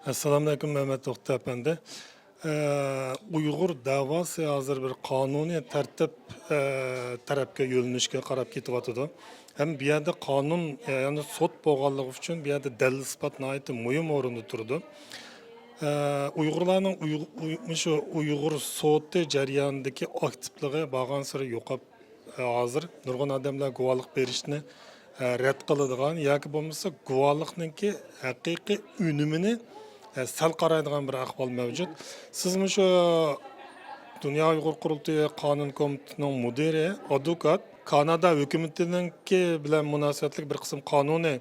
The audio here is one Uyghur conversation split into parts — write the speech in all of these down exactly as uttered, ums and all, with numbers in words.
ئەسسالامۇئەلەيكۇم، مەمەت توختى ئەپەندى. ئە، ئۇيغۇر دەۋاسى ھازىر بىر قانۇنىي تەرتىپ، ئە، تەرەپكە يۆنىلىشكە قاراپ كېتىۋاتىدۇ. ھەم بۇ يەردە قانۇن، ئە، يەنى سوت بولغانلىقى ئۈچۈن بۇ يەردە دەلىل-ئىسپات ناھايىتى مۇھىم ئورۇندا تۇرىدۇ. ئە، ئۇيغۇرلارنىڭ ئۇيغ-، ئۇي-، مۇشۇ ئۇيغۇر سوتى جەريانىدىكى ئاكتىپلىقى بارغانسېرى يوقاپ، ئە، ھازىر نۇرغۇن ئادەملەر گۇۋاھلىق بېرىشنى، ئە، رەت قىلىدىغان ياكى بولمىسا گۇۋاھلىقنىڭكى ھەقىقىي ئۈنۈمىنى، ئە، سەل قارايدىغان بىر ئەھۋال مەۋجۇت. سىز مۇشۇ دۇنيا ئۇيغۇر قۇرۇلتىيى قانۇن كومىتېتىنىڭ مۇدىرى، ئادۋوكات، كانادا ھۆكۈمىتىنىڭكى بىلەن مۇناسىۋەتلىك بىر قىسىم قانۇنىي،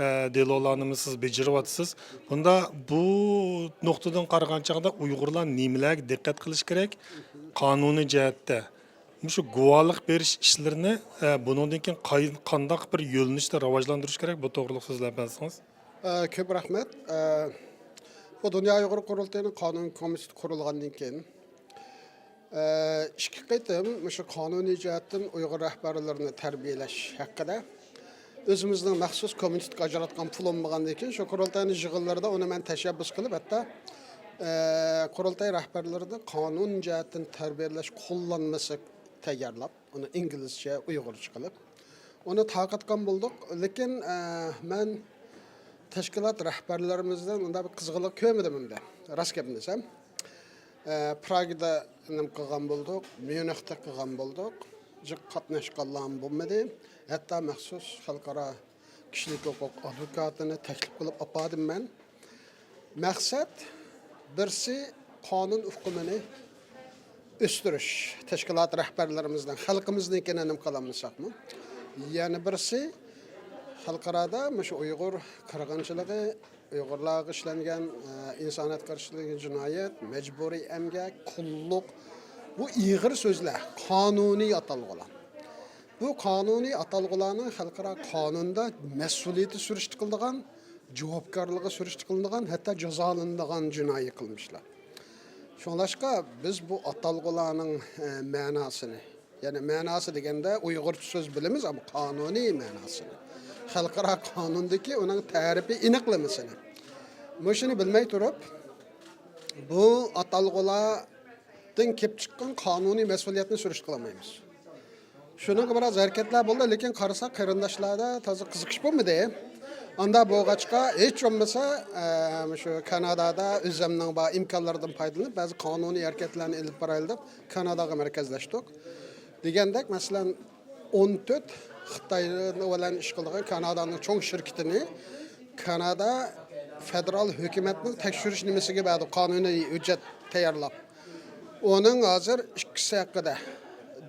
ئە، دېلولارنىمۇ سىز بېجىرىۋاتىسىز. بۇندا بۇ نۇقتىدىن قارىغان چاغدا ئۇيغۇرلار نېمىلەرگە دىققەت قىلىش كېرەك؟ قانۇنىي جەھەتتە مۇشۇ گۇۋاھلىق بېرىش ئىشلىرىنى، ئە، بۇنىڭدىن كېيىن قاي-، قانداق بىر يۆنىلىشتە راۋاجلاندۇرۇش كېرەك؟ بۇ توغرىلىق سۆزلەپ بەرسىڭىز. ئە، كۆپ رەھمەت. ئە، بۇ دۇنيا ئۇيغۇر قۇرۇلتىيىنىڭ قانۇن كومىتېتى قۇرۇلغاندىن كېيىن، ئە، ئىككى قېتىم مۇشۇ قانۇنىي جەھەتتىن ئۇيغۇر رەھبەرلىرىنى تەربىيەلەش ھەققىدە ئۆزىمىزنىڭ مەخسۇس كومىتېتقا ئاجراتقان پۇلۇم بولغاندىن كېيىن، شۇ قۇرۇلتاينىڭ يىغىنلىرىدا ئۇنى مەن تەشەببۇس قىلىپ، ھەتتا، ئە، قۇرۇلتاي رەھبەرلىرىنى قانۇن جەھەتتىن تەربىيەلەش قوللانمىسى تەييارلاپ، ئۇنى ئىنگلىزچە، ئۇيغۇرچە قىلىپ، ئۇنى تارقاتقان بولدۇق. لېكىن، ئە، مەن تەشكىلات رەھبەرلىرىمىزدىن ئۇنداق بىر قىزغىنلىق كۆرمىدىم ئەمدى، راست گەپنى دېسەم. ئە، پراگدا نېمە قىلغان بولدۇق، ميۇنختا قىلغان بولدۇق. جىق قاتناشقانلارمۇ بولمىدى. ھەتتا مەخسۇس خەلقئارا كىشىلىك ھوقۇق ئادۋوكاتىنى تەكلىپ قىلىپ ئاپاردىم مەن. مەقسەت، بىرسى، قانۇن ئۇقۇمىنى ئۆستۈرۈش، تەشكىلات رەھبەرلىرىمىزنىڭ، خەلقىمىزنىڭكىنى نېمە قىلالمىساقمۇ، يەنە بىرسى، خەلقئارادا مۇشۇ ئۇيغۇر قىرغىنچىلىقى، ئۇيغۇرلارغا ئىشلەنگەن، ئە، ئىنسانىيەتكە قارشى ئىشلەنگەن جىنايەت، مەجبۇرىي ئەمگەك، قۇللۇق، بۇ ئېغىر سۆزلەر، قانۇنىي ئاتالغۇلار. بۇ قانۇنىي ئاتالغۇلارنىڭ خەلقئارا قانۇندا مەسئۇلىيىتى سۈرۈشتە قىلىنىدىغان، جاۋابكارلىقى سۈرۈشتە قىلىنىدىغان، ھەتتا جازالىنىدىغان جىنايى قىلمىشلار. شۇڭلاشقا بىز بۇ ئاتالغۇلارنىڭ، ئە، مەناسىنى، يەنى مەناسى دېگەندە ئۇيغۇرچە سۆز بىلىمىز، ئەمما قانۇنىي مەناسىنى، خەلقئارا قانۇندىكى ئۇنىڭ تەرىپى ئېنىقلىمىسىنى، مۇشۇنى بىلمەي تۇرۇپ، بۇ ئاتالغۇلاردىن كېلىپ چىققان قانۇنىي مەسئۇلىيەتنى سۈرۈشتە قىلالمايمىز. شۇنىڭغا بىراز ھەرىكەتلەر بولدى، لېكىن قارىساق، قېرىنداشلاردا تازا قىزىقىش بولمىدى. ئاندا بولغاچقا، ھېچ بولمىسا، ئە، شۇ كانادادا ئۆزۈمنىڭ بار ئىمكانلىرىدىن پايدىلىنىپ، بەزى قانۇنىي ھەرىكەتلەرنى ئېلىپ بارايلى دەپ، كاناداغا مەركەزلەشتۇق. دېگەندەك، مەسىلەن، ئون تۆت خىتاي بىلەن ئىش قىلىدىغان كانادانىڭ چوڭ شىركىتىنى كانادا فېدېرال ھۆكۈمەتنىڭ تەكشۈرۈش نېمىسىگە بەردۇق، قانۇنىي ھۆججەت تەييارلاپ. ئۇنىڭ ھازىر ئىككىسى ھەققىدە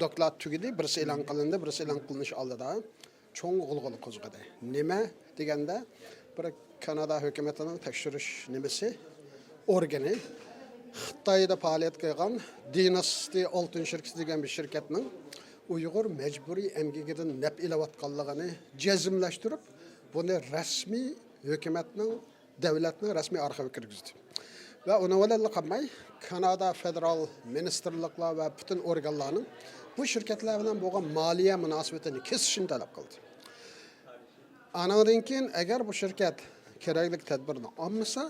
دوكلات تۈگىدى، بىرسى ئېلان قىلىندى، بىرسى ئېلان قىلىنىش ئالدىدا. چوڭ غۇلغۇلا قوزغىدى. نېمە دېگەندە، بىر كانادا ھۆكۈمىتىنىڭ تەكشۈرۈش نېمىسى، ئورگىنى، خىتايدا پائالىيەت قىلغان دىناستى ئالتۇن شىركىتى دېگەن بىر شىركەتنىڭ ئۇيغۇر مەجبۇرىي ئەمگىكىدىن نەپ ئېلىۋاتقانلىقىنى جەزملەشتۈرۈپ، بۇنى رەسمىي ھۆكۈمەتنىڭ، دۆلەتنىڭ رەسمىي ئارخىپىغا كىرگۈزدى. ۋە ئۇنىڭ بىلەنلا قالماي، كانادا فېدېرال مىنىستىرلىقلار ۋە پۈتۈن ئورگانلارنىڭ بۇ شىركەتلەر بىلەن بولغان مالىيە مۇناسىۋىتىنى كېسىشنى تەلەپ قىلدى. ئانىڭدىن كېيىن، ئەگەر بۇ شىركەت كېرەكلىك تەدبىرنى ئالمىسا،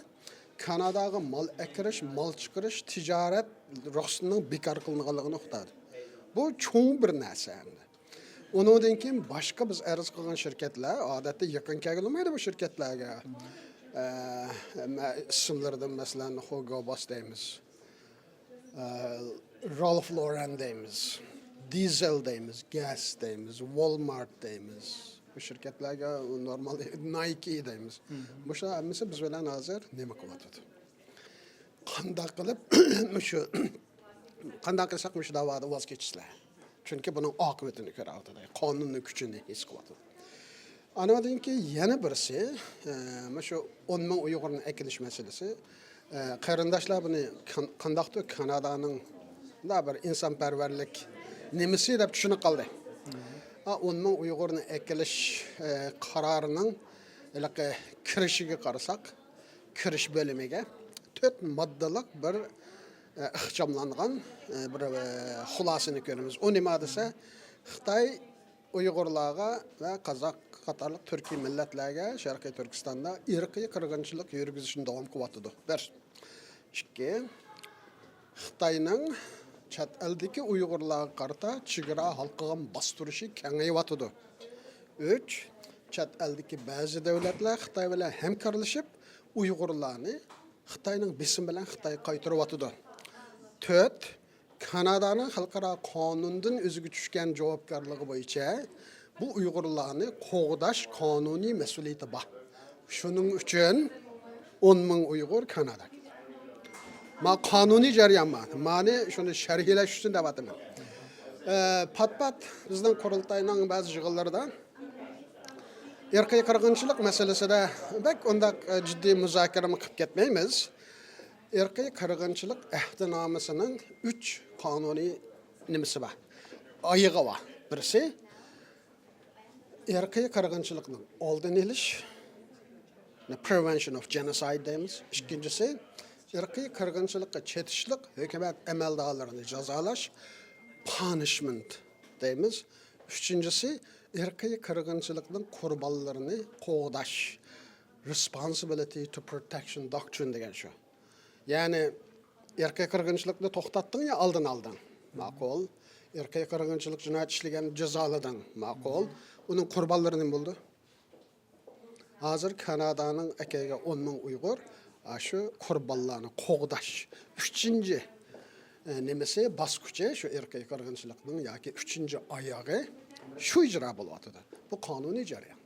كاناداغا مال ئەكىرىش، مال چىقىرىش، تىجارەت رۇخسىتىنىڭ بىكار قىلىنغانلىقىنى ئۇقتۇردى. بۇ چوڭ بىر نەرسە ئەمدى. ئۇنىڭدىن كېيىن باشقا بىز ئەرز قىلغان شىركەتلەر، ئادەتتە يېقىن كەلگىلى بولمايدۇ بۇ شىركەتلەرگە. ئە، مە-، ئىسىملىرىدىن، مەسىلەن، ھوگو باس دەيمىز. ئە، رالف لورەن دەيمىز، دىزېل دەيمىز، گەس دەيمىز، ۋالمارت دەيمىز. بۇ شىركەتلەرگە نورمال نايكى دەيمىز. مم. مۇشۇلار ھەممىسى بىز بىلەن ھازىر نېمە قىلىۋاتىدۇ؟ قانداق قىلىپ مۇشۇ، قانداق قىلساق مۇشۇ داۋادا ۋاز كېچىسىلەر؟ چۈنكى بۇنىڭ ئاقىۋىتىنى كۆرۈۋاتىدۇ، قانۇننىڭ كۈچىنى ھېس قىلىۋاتىدۇ. ئانىڭدىن كېيىن يەنە بىرسى، ئە، مۇشۇ ئون مىڭ ئۇيغۇرنى ئەكېلىش مەسىلىسى. ئە، قېرىنداشلار بۇنى قان-، قانداقتۇر كانادانىڭ مۇنداق بىر ئىنسانپەرۋەرلىك نېمىسى دەپ چۈشىنىپ قالدى. ئا، ئون مىڭ ئۇيغۇرنى ئەكېلىش، ئە، قارارىنىڭ ھېلىقى كىرىشىگە قارىساق، كىرىش بۆلۈمىگە تۆت ماددىلىق بىر، ئە، ئىخچاملانغان، ئە، بىر، ئە، خۇلاسىنى كۆرىمىز. ئۇ نېمە دېسە، خىتاي ئۇيغۇرلارغا ۋە قازاق قاتارلىق تۈركىي مىللەتلەرگە شەرقىي تۈركىستاندا ئىرقىي قىرغىنچىلىق يۈرگۈزۈشنى داۋام قىلىۋاتىدۇ. بىر. ئىككى. خىتاينىڭ چەت ئەلدىكى ئۇيغۇرلارغا قارىتا چېگرا ھالقىغان باستۇرۇشى كېڭىيىۋاتىدۇ. ئۈچ. چەت ئەلدىكى بەزى دۆلەتلەر خىتاي بىلەن ھەمكارلىشىپ، ئۇيغۇرلارنى خىتاينىڭ بېسىمى بىلەن خىتايغا قايتۇرۇۋاتىدۇ. تۆت. كانادانىڭ خەلقئارا قانۇندىن ئۆزىگە چۈشكەن جاۋابكارلىقى بويىچە بۇ ئۇيغۇرلارنى قوغداش قانۇنىي مەسئۇلىيىتى بار. شۇنىڭ ئۈچۈن ئون مىڭ ئۇيغۇر كاناداغا كەتتى. ما قانۇنىي جەريان ما. مانى شۇنى شەرھلەش ئۈچۈن دەۋاتىمەن. ئە، پات-پات بىزنىڭ قۇرۇلتاينىڭ بەزى يىغىنلىرىدا ئىرقىي قىرغىنچىلىق مەسىلىسىدە بەك ئۇنداق، ئە، جىددىي مۇزاكىرە قىلىپ كەتمەيمىز. ئىرقىي قىرغىنچىلىق ئەھدىنامىسىنىڭ ئۈچ قانۇنىي نېمىسى بار؟ ئايىغى بار. بىرسى، ئىرقىي قىرغىنچىلىقنىڭ ئالدىنى ئېلىش، prevention of genocide دەيمىز. ئىككىنچىسى، ئىرقىي قىرغىنچىلىققا چېتىشلىق ھۆكۈمەت ئەمەلدارلىرىنى جازالاش، punishment دەيمىز. ئۈچىنچىسى، ئىرقىي قىرغىنچىلىقنىڭ قۇربانلىرىنى قوغداش، responsibility to protection doctrine دېگەن شۇ. يەنى ئىرقىي قىرغىنچىلىقنى توختاتتىڭ يا ئالدىنى ئالدىڭ. ماقۇل. ئىرقىي قىرغىنچىلىق جىنايەت ئىشلىگەننى جازالىدىڭ. ماقۇل. ئۇنىڭ قۇربانلىرى نېمە بولدى؟ ھازىر كانادانىڭ ئەكەلگەن ئون مىڭ ئۇيغۇر، ئاشۇ قۇربانلارنى قوغداش ئۈچىنچى، ئە، نېمىسى، باسقۇچى، شۇ ئىرقىي قىرغىنچىلىقنىڭ ياكى ئۈچىنچى ئايىغى شۇ ئىجرا بولۇۋاتىدۇ. بۇ قانۇنىي جەريان.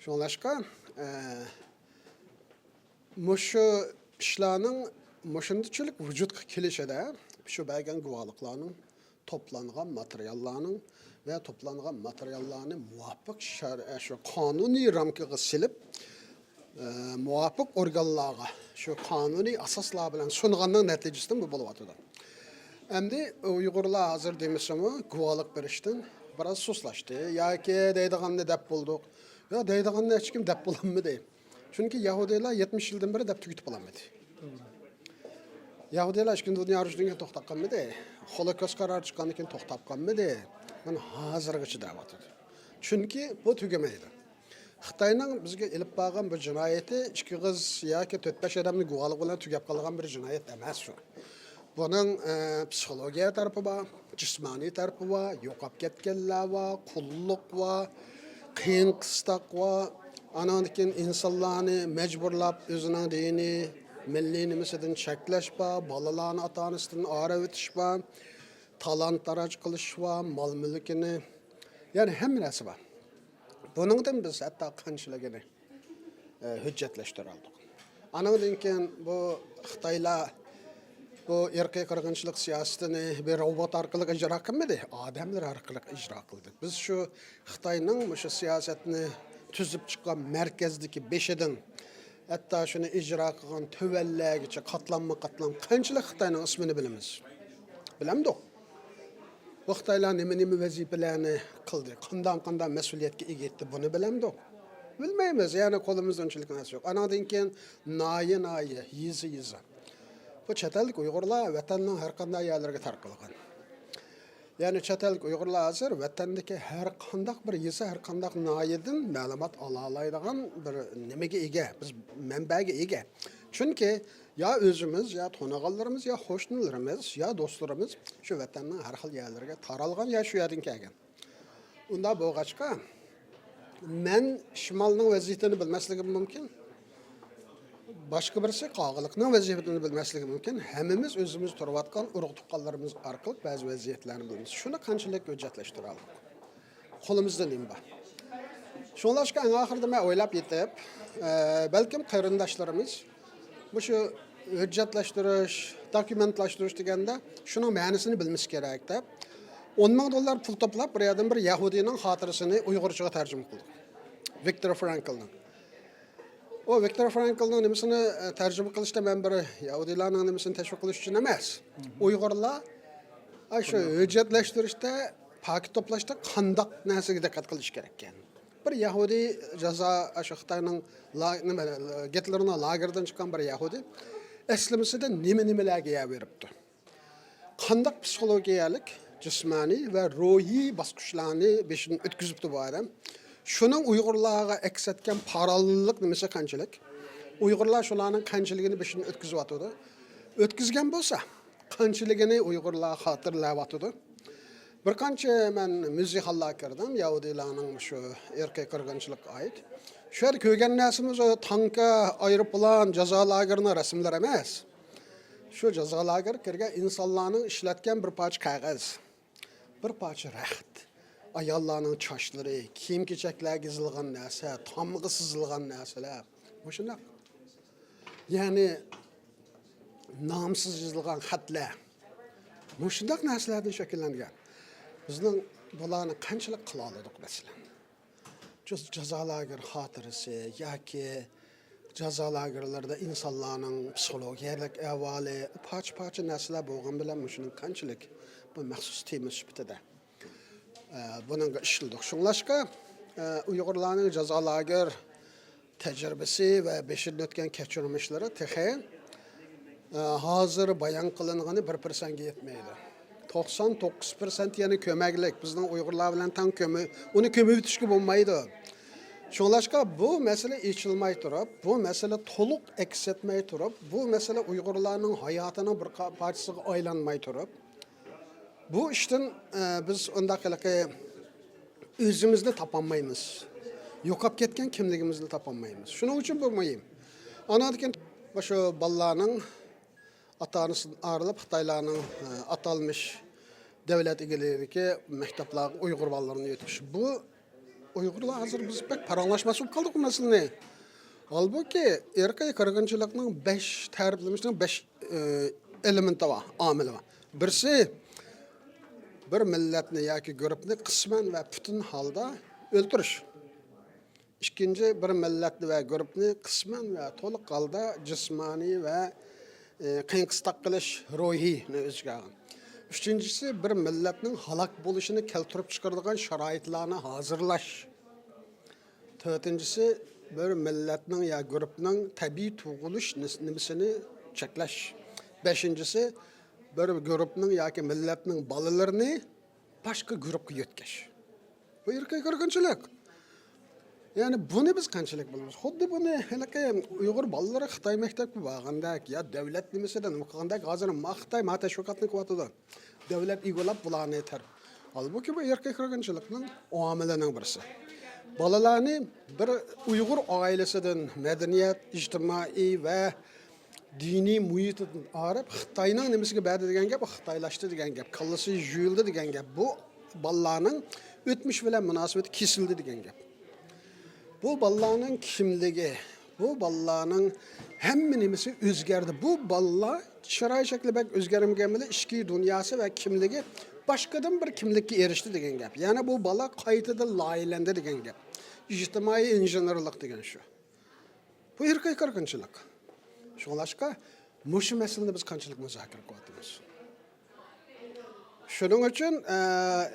شۇڭلاشقا، ئە، مۇشۇ ئىشلارنىڭ مۇشۇنچىلىك ۋۇجۇدقا كېلىشىدە شۇ بەرگەن گۇۋاھلىقلارنىڭ، توپلانغان ماتېرىياللارنىڭ ۋە توپلانغان ماتېرىياللارنى مۇۋاپىق شەر-، شۇ قانۇنىي رامكىغا سېلىپ، ئە، مۇۋاپىق ئورگانلارغا شۇ قانۇنىي ئاساسلار بىلەن سۇنغاننىڭ نەتىجىسىدىن بۇ بولۇۋاتىدۇ. ئەمدى ئۇيغۇرلار ھازىر دېمىسىمۇ گۇۋاھلىق بېرىشتىن بىراز سۇسلاشتى ياكى دەيدىغاننى دەپ بولدۇق. يا دەيدىغاننى ھېچكىم دەپ بولالمىدى. چۈنكى يەھۇدىيلار يەتمىش يىلدىن بېرى دەپ تۈگىتىپ بولالمىدى. يەھۇدىيلار ئىككىنچى دۇنيا ئۇرۇشىدىن كېيىن توختاپ قالمىدى. خولوكوست قارارى چىققاندىن كېيىن توختاپ قالمىدى. مانا ھازىرغىچە دەۋاتىدۇ. چۈنكى بۇ تۈگىمەيدۇ. خىتاينىڭ بىزگە ئېلىپ بارغان بۇ جىنايىتى ئىككى قىز ياكى تۆت-بەش ئادەمنى گۇۋاھلىق بىلەن تۈگەپ قالغان بىر جىنايەت ئەمەس شۇ. بۇنىڭ، ئە، پسىخولوگىيە تەرىپى بار، جىسمانىي تەرىپى بار، يوقاپ كەتكەنلەر بار، قۇللۇق بار، قىيىن قىستاق بار. ئانىڭدىن كېيىن ئىنسانلارنى مەجبۇرلاپ ئۆزىنىڭ دىنى، مىللىي نېمىسىدىن چەكلەش بار، بالىلارنى ئاتا-ئانىسىدىن ئايرىۋېتىش بار، تالان-تاراج قىلىش بار، مال-مۈلكىنى، يەنى ھەممە نەرسە بار. بۇنىڭدىن بىز ھەتتا قانچىلىكىنى، ئە، ھۆججەتلەشتۈرەلىدۇق. ئانىڭدىن كېيىن بۇ خىتايلار بۇ ئىرقىي قىرغىنچىلىق سىياسىتىنى بىر روبوت ئارقىلىق ئىجرا قىلمىدى، ئادەملەر ئارقىلىق ئىجرا قىلدى. بىز شۇ خىتاينىڭ مۇشۇ سىياسەتنى تۈزۈپ چىققان مەركەزدىكى بېشىدىن ھەتتا شۇنى ئىجرا قىلغان تۆۋەنلەرگىچە قاتلاممۇ قاتلام قانچىلىك خىتاينىڭ ئىسمىنى بىلىمىز؟ بىلەمدۇق؟ بۇ خىتايلار نېمە-نېمە ۋەزىپىلەرنى قىلدى؟ قانداق-قانداق مەسئۇلىيەتكە ئىگە ئەتتى؟ بۇنى بىلەمدۇق؟ بىلمەيمىز. يەنى قولىمىزدا ئۇنچىلىك نەرسە يوق. ئانىڭدىن كېيىن ناھىيە-ناھىيە، يېزا-يېزا. بۇ چەت ئەللىك ئۇيغۇرلار ۋەتەننىڭ ھەر قانداق يەرلىرىگە تارقالغان. يەنى چەت ئەللىك ئۇيغۇرلار ھازىر ۋەتەندىكى ھەر قانداق بىر يېزا، ھەر قانداق ناھىيەدىن مەلۇمات ئالالايدىغان بىر نېمىگە ئىگە، بىز مەنبەگە ئىگە. چۈنكى يا ئۆزىمىز، يا تونۇغانلىرىمىز، يا قوشنىلىرىمىز، يا دوستلىرىمىز شۇ ۋەتەننىڭ ھەر خىل يەرلىرىگە تارالغان يا شۇ يەردىن كەلگەن. ئۇنداق بولغاچقا، مەن شىمالنىڭ ۋەزىيىتىنى بىلمەسلىكىم مۇمكىن. باشقا بىرسى قاغىلىقنىڭ ۋەزىيىتىنى بىلمەسلىكى مۇمكىن. ھەممىمىز ئۆزىمىز تۇرۇۋاتقان ئۇرۇق-تۇغقانلىرىمىز ئارقىلىق بەزى ۋەزىيەتلەرنى بىلىمىز. شۇنى قانچىلىك ھۆججەتلەشتۈرەلىدۇق؟ قولىمىزدا نېمە بار؟ شۇڭلاشقا ئەڭ ئاخىرىدا مەن ئويلاپ يېتىپ، ئە، بەلكىم قېرىنداشلىرىمىز مۇشۇ ھۆججەتلەشتۈرۈش، دوكۇمېنتلاشتۇرۇش دېگەندە شۇنىڭ مەنىسىنى بىلمىسى كېرەك دەپ، ئون مىڭ دوللار پۇل توپلاپ، بىر يەردىن بىر يەھۇدىينىڭ خاتىرىسىنى ئۇيغۇرچىغا تەرجىمە قىلدۇق. ۋىكتور فرانكلنىڭ. ئۇ ۋىكتور فرانكلنىڭ نېمىسىنى، ئە، تەرجىمە قىلىشتا مەن بىر يەھۇدىيلارنىڭ نېمىسىنى تەشۋىق قىلىش ئۈچۈن ئەمەس. ئۇيغۇرلار، ئاي، شۇ ھۆججەتلەشتۈرۈشتە، پاكىت توپلاشتا قانداق نەرسىگە دىققەت قىلىش كېرەككەن؟ بىر يەھۇدىي جازا، شۇ خىتاينىڭ لا-، نېمە، گىتلېرنىڭ لاگېرىدىن چىققان بىر يەھۇدىي ئەسلىمىسىدە نېمە-نېمىلەرگە يەر بېرىپتۇ؟ قانداق پسىخولوگىيەلىك، جىسمانىي ۋە روھىي باسقۇچلارنى بېشىدىن ئۆتكۈزۈپتۇ بۇ ئادەم؟ شۇنىڭ ئۇيغۇرلارغا ئەكس ئەتكەن پاراللېللىق نېمىسى قانچىلىك؟ ئۇيغۇرلار شۇلارنىڭ قانچىلىكىنى بېشىدىن ئۆتكۈزۈۋاتىدۇ؟ ئۆتكۈزگەن بولسا، قانچىلىكىنى ئۇيغۇرلار خاتىرىلەۋاتىدۇ؟ بىر قانچە مەن مۇزېيخانىلارغا كىردىم، يەھۇدىيلارنىڭ شۇ ئىرقىي قىرغىنچىلىققا ئائىت. شۇ يەردە كۆرگەن نەرسىمىز ئۇ تانكا، ئايروپىلان، جازا لاگېرىنىڭ رەسىملىرى ئەمەس. شۇ جازا لاگېرغا كىرگەن ئىنسانلارنىڭ ئىشلەتكەن بىر پارچە قەغەز، بىر پارچە رەخت، ئاياللارنىڭ چاچلىرى، كىيىم-كېچەكلەرگە يېزىلغان نەرسە، تامغا سىزىلغان نەرسىلەر. مۇشۇنداق. يەنى نامسىز يېزىلغان خەتلەر. مۇشۇنداق نەرسىلەردىن شەكىللەنگەن. بىزنىڭ بۇلارنى قانچىلىك قىلالىدۇق، مەسىلەن؟ جاز-، جازا لاگېر خاتىرىسى ياكى جازا لاگېرلىرىدا ئىنسانلارنىڭ پسىخولوگىيەلىك ئەھۋالى، پارچە-پارچە نەرسىلەر بولغان بىلەن مۇشۇنىڭ قانچىلىك بۇ مەخسۇس تېما سۈپىتىدە، ئە، بۇنىڭغا ئىشلىدۇق. شۇڭلاشقا، ئە، ئۇيغۇرلارنىڭ جازا لاگېر تەجرىبىسى ۋە بېشىدىن ئۆتكەن كەچۈرمىشلىرى تېخى، ئە، ھازىر بايان قىلىنغىنى بىر پىرسەنتكە يەتمەيدۇ. توقسان توققۇز پىرسەنت يەنە كۆمەكلىك، بىزنىڭ ئۇيغۇرلار بىلەن تەڭ كۆمۈ-، ئۇنى كۆمۈۋېتىشكە بولمايدۇ. شۇڭلاشقا بۇ مەسىلە ئېچىلماي تۇرۇپ، بۇ مەسىلە تولۇق ئەكس ئەتمەي تۇرۇپ، بۇ مەسىلە ئۇيغۇرلارنىڭ ھاياتىنىڭ بىر قا-، پارچىسىغا ئايلانماي تۇرۇپ، بۇ ئىشتىن، ئە، بىز ئۇنداق ھېلىقى ئۆزىمىزنى تاپالمايمىز. يوقاپ كەتكەن كىملىكىمىزنى تاپالمايمىز. شۇنىڭ ئۈچۈن بۇ مۇھىم. ئاناندىن كېيىن مۇشۇ بالىلارنىڭ ئاتا-ئانىسىدىن ئايرىلىپ، خىتايلارنىڭ، ئە، ئاتالمىش دۆلەت ئىگىلىكىدىكى مەكتەپلەرگە ئۇيغۇر بالىلىرىنى ئۆتكۈزۈش. بۇ ئۇيغۇرلار ھازىر بىز بەك پاراڭلاشماس بولۇپ قالدۇق بۇ مەسىلىنى. ھالبۇكى، ئىرقىي قىرغىنچىلىقنىڭ بەش تەرىپلىمىسىنىڭ بەش، ئە، ئېلېمېنتى بار، ئامىلى بار. بىرسى، بىر مىللەتنى ياكى گۇرۇپنى قىسمەن ۋە پۈتۈن ھالدا ئۆلتۈرۈش. ئىككىنچى، بىر مىللەتنى ۋە گۇرۇپنى قىسمەن ۋە تولۇق ھالدا جىسمانىي ۋە، ئى، قىيىن-قىستاق قىلىش روھىنى ئۆز ئىچىگە ئالغان. ئۈچىنچىسى، بىر مىللەتنىڭ ھالاك بولۇشىنى كەلتۈرۈپ چىقىرىدىغان شارائىتلارنى ھازىرلاش. تۆتىنچىسى، بىر مىللەتنىڭ يا گۇرۇپنىڭ تەبىئىي تۇغۇلۇش نىس-، نېمىسىنى چەكلەش. بەشىنچىسى، بىر گۇرۇپنىڭ ياكى مىللەتنىڭ بالىلىرىنى باشقا گۇرۇپقا يۆتكەش. بۇ ئىرقىي قىرغىنچىلىق. يەنى بۇنى بىز قانچىلىك بىلىمىز؟ خۇددى بۇنى ھېلىقى ئۇيغۇر بالىلىرى خىتاي مەكتەپكە بارغاندەك، يا دۆلەت نېمىسىدە نېمە قىلغاندەك، ھازىر ما خىتاي ما تەشۋىقاتنى قىلىۋاتىدۇ. دۆلەت ئىگىلەپ بۇلارنى تەر-، ھالبۇكى، بۇ ئىرقىي قىرغىنچىلىقنىڭ ئامىلىنىڭ بىرسى. بالىلارنى بىر ئۇيغۇر ئائىلىسىدىن مەدەنىيەت، ئىجتىمائىي ۋە دىنىي مۇھىتىدىن ئايرىپ، خىتاينىڭ نېمىسىگە بەردى دېگەن گەپ، خىتايلاشتى دېگەن گەپ، كاللىسى يۇيۇلدى دېگەن گەپ. بۇ بالىلارنىڭ ئۆتمۈش بىلەن مۇناسىۋىتى كېسىلدى دېگەن گەپ. بۇ بالىلارنىڭ كىملىكى، بۇ بالىلارنىڭ ھەممە نېمىسى ئۆزگەردى. بۇ بالىلار چىراي شەكلى بەك ئۆزگەرمىگەن بىلەن ئىچكى دۇنياسى ۋە كىملىكى باشقىدىن بىر كىملىككە ئېرىشتى دېگەن گەپ. يەنى بۇ بالا قايتىدىن لايىھەلەندى دېگەن گەپ. ئىجتىمائىي ئىنژېنېرلىق دېگەن شۇ. بۇ ئىرقىي قىرغىنچىلىق. شۇڭلاشقا مۇشۇ مەسىلىنى بىز قانچىلىك مۇزاكىرە قىلىۋاتىمىز؟ شۇنىڭ ئۈچۈن، ئە،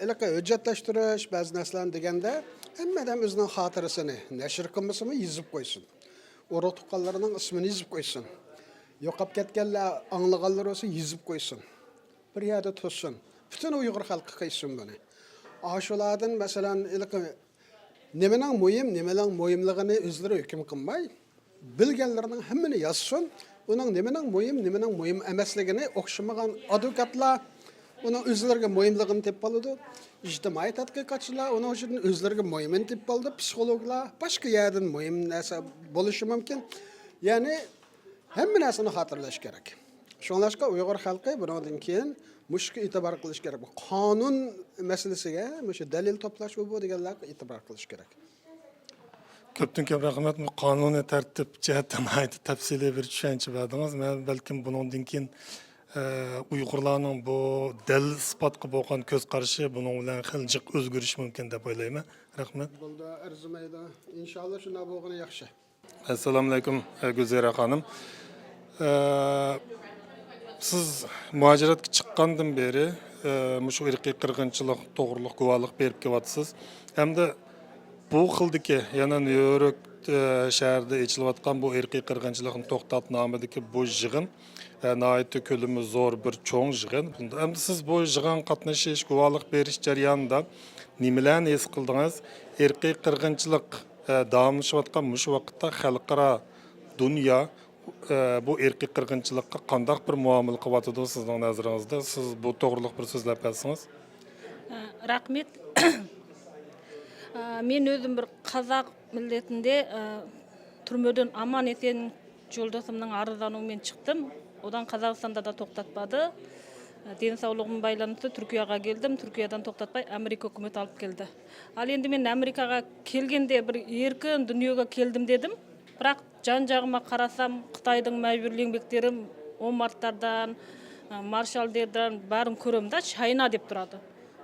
ھېلىقى ھۆججەتلەشتۈرۈش، بەزى نەرسىلەرنى دېگەندە، ھەممە ئادەم ئۆزىنىڭ خاتىرىسىنى نەشر قىلمىسىمۇ يېزىپ قويسۇن. ئۇرۇق تۇغقانلىرىنىڭ ئىسمىنى يېزىپ قويسۇن. يوقاپ كەتكەنلەر، ئاڭلىغانلىرى بولسا يېزىپ قويسۇن. بىر يەردە تۇرسۇن. پۈتۈن ئۇيغۇر خەلقى قىلسۇن بۇنى. ئاشۇلاردىن، مەسىلەن، ھېلىقى نېمىنىڭ مۇھىم، نېمىنىڭ مۇھىملىقىنى ئۆزلىرى ھۆكۈم قىلماي، بىلگەنلىرىنىڭ ھەممىنى يازسۇن. ئۇنىڭ نېمىنىڭ مۇھىم، نېمىنىڭ مۇھىم ئەمەسلىكىنى ئوخشىمىغان ئادۋوكاتلار ئۇنىڭ ئۆزلىرىگە مۇھىملىقىنى تېپىپ ئالىدۇ. ئىجتىمائىي تەتقىقاتچىلار ئۇنىڭ ئۈستىدىن ئۆزلىرىگە مۇھىمىنى تېپىپ ئالىدۇ. پسىخولوگلار باشقا يەردىن مۇھىم نەرسە بولۇشى مۇمكىن. يەنى ھەممە نەرسىنى خاتىرىلەش كېرەك. شۇڭلاشقا ئۇيغۇر خەلقى بۇنىڭدىن كېيىن مۇشۇغا ئېتىبار قىلىش كېرەك. بۇ قانۇن مەسىلىسىگە، مۇشۇ دەلىل توپلاش، بۇ، بۇ دېگەنلەرگە ئېتىبار قىلىش كېرەك. كۆپتىن كۆپ رەھمەت. بۇ قانۇنىي تەرتىپ جەھەتتە ناھايىتى تەپسىلىي بىر چۈشەنچە بەردىڭىز. مەن بەلكىم بۇنىڭدىن كېيىن، ئە، ئۇيغۇرلارنىڭ بۇ دەلىل ئىسپاتقا بولغان كۆز قارىشى بۇنىڭ بىلەن خېلى جىق ئۆزگىرىشى مۇمكىن دەپ ئويلايمەن. رەھمەت. بولدى، ئەرزىمەيدۇ. ئىنشاللا شۇنداق بولغىنى ياخشى. ئەسسالامۇئەلەيكۇم، ئە، گۈلزەيرە خانىم. ئە، سىز مۇھاجىرەتكە چىققاندىن بېرى، ئە، مۇشۇ ئىرقىي قىرغىنچىلىق توغرۇلۇق گۇۋاھلىق بېرىپ كېلىۋاتىسىز. ھەمدە بۇ خىلدىكى، يەنە نيۇ يورك، ئە، شەھىرىدە ئېچىلىۋاتقان بۇ ئىرقىي قىرغىنچىلىقنى توختات نامىدىكى بۇ يىغىن، ئە، ناھايىتى كۆلىمى زور بىر چوڭ يىغىن. ھەمدە سىز بۇ يىغىنغا قاتنىشىش، گۇۋاھلىق بېرىش جەريانىدا نېمىلەرنى ھېس قىلدىڭىز؟ ئىرقىي قىرغىنچىلىق، ئە، داۋاملىشىۋاتقان مۇشۇ ۋاقىتتا خەلقئارا، دۇنيا، ئە، بۇ ئىرقىي قىرغىنچىلىققا قانداق بىر مۇئامىلە قىلىۋاتىدۇ سىزنىڭ نەزىرىڭىزدە؟ سىز بۇ توغرىلىق بىر سۆزلەپ بەرسىڭىز. ئە، رەھمەت. ئە، مەن ئۆزۈم بىر قازاق مىللىتىندە، ئە، تۈرمىدىن ئامان-ئېسەن يولدىشىمنىڭ ئارىزانى بىلەن چىقتىم. ئۇدان قازاقىستاندا دا توختاتمىدى. دېنساۋلىقىم بايلانسا تۈركىيەگە كەلدىم. تۈركىيەدىن توختاتماي ئامېرىكا ھۆكۈمىتى ئېلىپ كەلدى. ئال ئەمدى مەن ئامېرىكاغا كەلگەندە بىر ئەركىن دۇنياغا كەلدىم دېدىم. بىراق جان-جېنىمغا قارىسام، خىتاينىڭ مەجبۇرىي ئەمگەكلىرى ئومارتلاردىن، مارشاللاردىن بارىنى كۆرۈمدە چاينا دەپ تۇرىدۇ.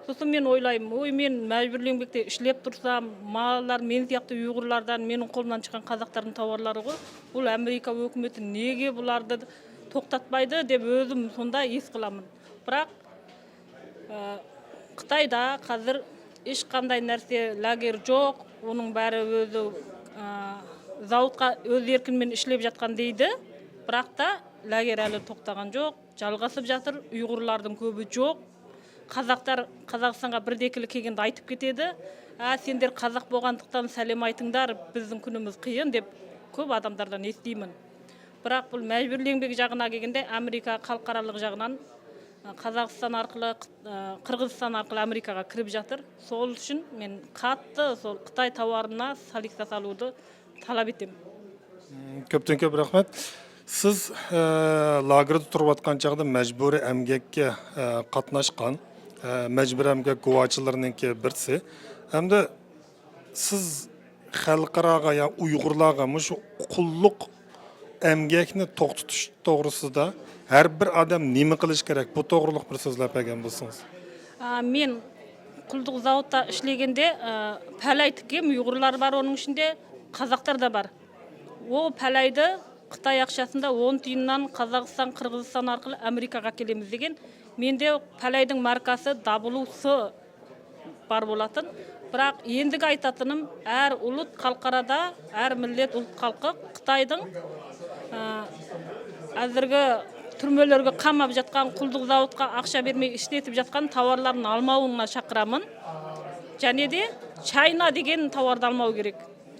سوسۇن مەن ئويلايمەن، ۋوي، مەن مەجبۇرىي ئەمگەكتە ئىشلەپ تۇرسام، مالار مەن سىياقتا ئۇيغۇرلاردىن، مېنىڭ قولۇمدىن چىققان قازاقلارنىڭ تاۋارلىرىغۇ، بۇ ئامېرىكا ھۆكۈمىتى نېگە بۇلارنى توختاتمايدۇ دەپ ئۆزۈم شۇنداق ھېس قىلىمەن. بىراق، ئە، خىتايدا ھازىر ھېچقانداق نەرسە لاگېر جوق، ئۇنىڭ بارى ئۆزى، ئە، زاۋۇتقا ئۆز ئەركىن بىلەن ئىشلەپ ياتقان دەيدۇ. بىراق تا لاگېر ھېلى توختىغان جوق، جالغىسىپ ياتىدۇ، ئۇيغۇرلاردىن كۆپى جوق. قازاقلار قازاقىستانغا بىردەكىلا كەلگەندە ئېيتىپ كېتىدۇ. ھە، سىلەر قازاق بولغانلىقتىن سەلام ئېيتىڭلار، بىزنىڭ كۈنىمىز قىيىن دەپ كۆپ ئادەملەردىن ئېشىتىمەن. بىراق بۇ مەجبۇرىي ئەمگەك جېقىنىغا كەلگەندە ئامېرىكا خەلقئارالىق جېقىنىدىن، قازاقىستان ئارقىلىق، قىرغىزىستان ئارقىلىق ئامېرىكاغا كىرىپ ياتىدۇ. شۇنىڭ ئۈچۈن مەن قاتتىق شۇ خىتاي تاۋارىنى سالىقسا سالىدۇ تەلەپ ئېتىمەن. كۆپتىن كۆپ رەھمەت. سىز، ئە، لاگېردا تۇرۇۋاتقان چاغدا مەجبۇرىي ئەمگەككە، ئە، قاتناشقان، ئە، مەجبۇرىي ئەمگەك گۇۋاھچىلىرىنىڭكى بىرسى. ھەمدە سىز خەلقئاراغا يا ئۇيغۇرلارغا مۇشۇ قۇللۇق ئەمگەكنى توختىتىش توغرىسىدا ھەر بىر ئادەم نېمە قىلىشى كېرەك؟ بۇ توغرىلىق بىر سۆزلەپ بەرگەن بولسىڭىز. ئا، مەن قۇللۇق زاۋۇتتا ئىشلىگەندە، ئا، پەلەيدىكى ئۇيغۇرلار بار، ئۇنىڭ ئىچىندە قازاقلار دا بار. ئۇ پەلەيدە خىتاي ئاقچىسىنى ئون تىيىندىن قازاقىستان، قىرغىزىستان ئارقىلىق ئامېرىكاغا كېلىمىز دېگەن. مەندە پەلەينىڭ ماركىسى دابليۇ سى بار بولاتتى. بىراق ئەمدىكى ئېيتاتتىنىم، ھەر ئۇلۇت خەلقئارادا، ھەر مىللەت ئۇلۇت خەلقى خىتاينىڭ، ئە، ھازىرقى تۈرمىلەرگە قاماپ ياتقان، قۇللۇق زاۋۇتقا ئاقچا بەرمەي ئىشلىتىپ ياتقان تاۋارلارنى ئالماۋۇڭلارنى چاقىرامەن. جەنىدى چاينا دېگەن تاۋارنى ئالماۋ كېرەك.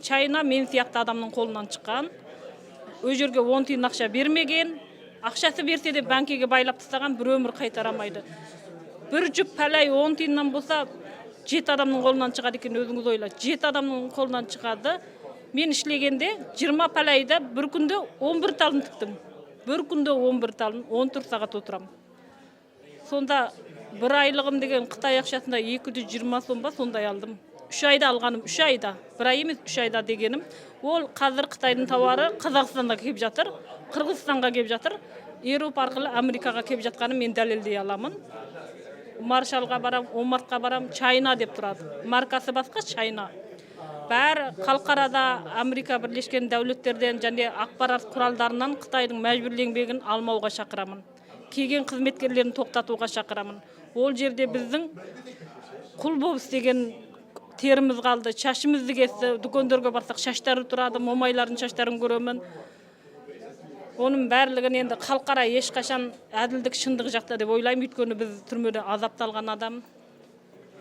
چاينا مەن سىياقتا ئادەمنىڭ قولىدىن چىققان. ئۇ يەرگە ئون تىيىن ئاقچا بەرمىگەن. ئاقچىسى بەرسە دەپ بانكىغا بايلاپ تۇرساڭ، بىر ئۆمۈر قايتۇرالمايدۇ. بىر جۈپ پەلەي ئون تىيىندىن بولسا، جەتتە ئادەمنىڭ قولىدىن چىقىدىكەن، ئۆزىڭىز ئويلاڭ. جەتتە ئادەمنىڭ قولىدىن چىقىدۇ. مەن ئىشلىگەندە يىگىرمە پەلەيدە بىر كۈندە ئون بىر تالنى تىكتىم. بىر كۈندە ئون بىر تالنى، ئون تۆت سائەت ئولتۇرام. شۇندا بىر ئايلىقىم دېگەن خىتاي ئاقچىسىندا ئىككى يۈز يىگىرمە سوم بار، شۇندا ئالدىم. ئۈچ ئايدا ئالغانىم، ئۈچ ئايدا. بىر ئاي ئەمەس، ئۈچ ئايدا دېگىنىم. ئۇ ھازىر خىتاينىڭ تاۋارى قازاقىستانغا كېلىپ ياتىدۇ، قىرغىزىستانغا كېلىپ ياتىدۇ، ياۋروپا ئارقىلىق ئامېرىكاغا كېلىپ ياتقىنىنى مەن دەلىللىيەلەيمەن. مارشالغا بارام، ئومارتقا بارام، چاينا دەپ تۇرىدۇ. ماركىسى باشقا، چاينا. بەر خەلقئارادا ئامېرىكا بىرلەشكەن دۆلەتلەردىن، جەننى ئاخبارات قوراللىرىنىڭ خىتاينىڭ مەجبۇرىي ئەمگىكىنى ئالماۋغا چاقىرىمەن. كەلگەن خىزمەتكارلارنى توختاتىۋالغا چاقىرىمەن. ئۇ يەردە بىزنىڭ قۇل بولۇپ دېگەن تېرىمىز قالدى، چاچىمىز دېگەن، دۇكانلارغا بارساق چاچلىرى تۇرىدۇ، مومايلارنىڭ چاچلىرىنى كۆرىمەن. ئۇنىڭ بارلىقىنى ئەمدى خەلقئارا ھېچقاچان ئەدىللىك شۇنداق جاقتا دەپ ئويلايمەن، ئۆيتكۈنى بىز تۈرمىدە ئازابتا ئالغان ئادەم.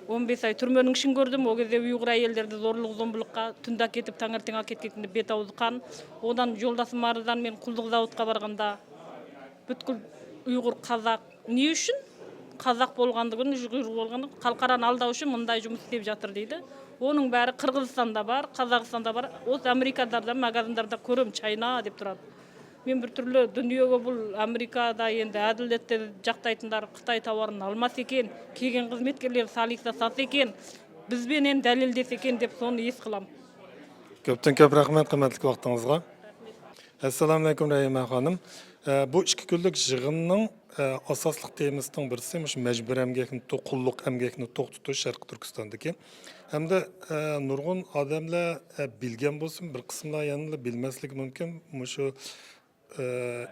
ئون بەش ئاي تۈرمىنىڭ ئىشىنى كۆردۈم. ئۇ گېزى ئۇيغۇر ئاياللىرى زورلۇق زومبۇلۇققا تۈندە كېتىپ، تەڭرىتىڭگە كەتكەن بەت ئاۋۇزى قان. ئۇندىن يولدىشىم ئارىزان مەن قۇللۇق زاۋۇتقا بارغاندا، پۈتكۈل ئۇيغۇر قازاق. نېمە ئۈچۈن؟ قازاق بولغاندىكىن، ئۇيغۇر بولغاندىكىن، خەلقئارانى ئالداۋ ئۈچۈن مۇنداق جۇمۇس ئېلىپ ياتىدۇ دەيدۇ. ئۇنىڭ بارى قىرغىزىستاندا بار، قازاقىستاندا بار. ئۇ ئامېرىكىلاردا، ماگازىنلاردا كۆرۈم، چاينا دەپ تۇرىدۇ. مەن بىر تۈرلۈ دۇنياغا بۇ ئامېرىكادا ئەمدى ئەدىلەتتە جاقتايتىنلار خىتاي تاۋارىنى ئالماس ئېكەن، كەلگەن خىزمەتكارلار سالىقسا ساتسا ئېكەن، بىز بىلەن دەلىل دېسە ئېكەن دەپ شۇنى ھېس قىلام. كۆپتىن كۆپ رەھمەت قىممەتلىك ۋاقتىڭىزغا. ئەسسالامۇئەلەيكۇم، رەھىمە خانىم. ئە، بۇ ئىككى كۈنلۈك يىغىننىڭ، ئە، ئاساسلىق تېمىسىنىڭ بىرسى مۇشۇ مەجبۇرىي ئەمگەكنى تو-، قۇللۇق ئەمگەكنى توختىتىش شەرقىي تۈركىستاندىكى. ھەمدە، ئە، نۇرغۇن ئادەملەر، ئە، بىلگەن بولسىمۇ، بىر قىسىملار يەنىلا بىلمەسلىكى مۇمكىن. مۇشۇ، ئە،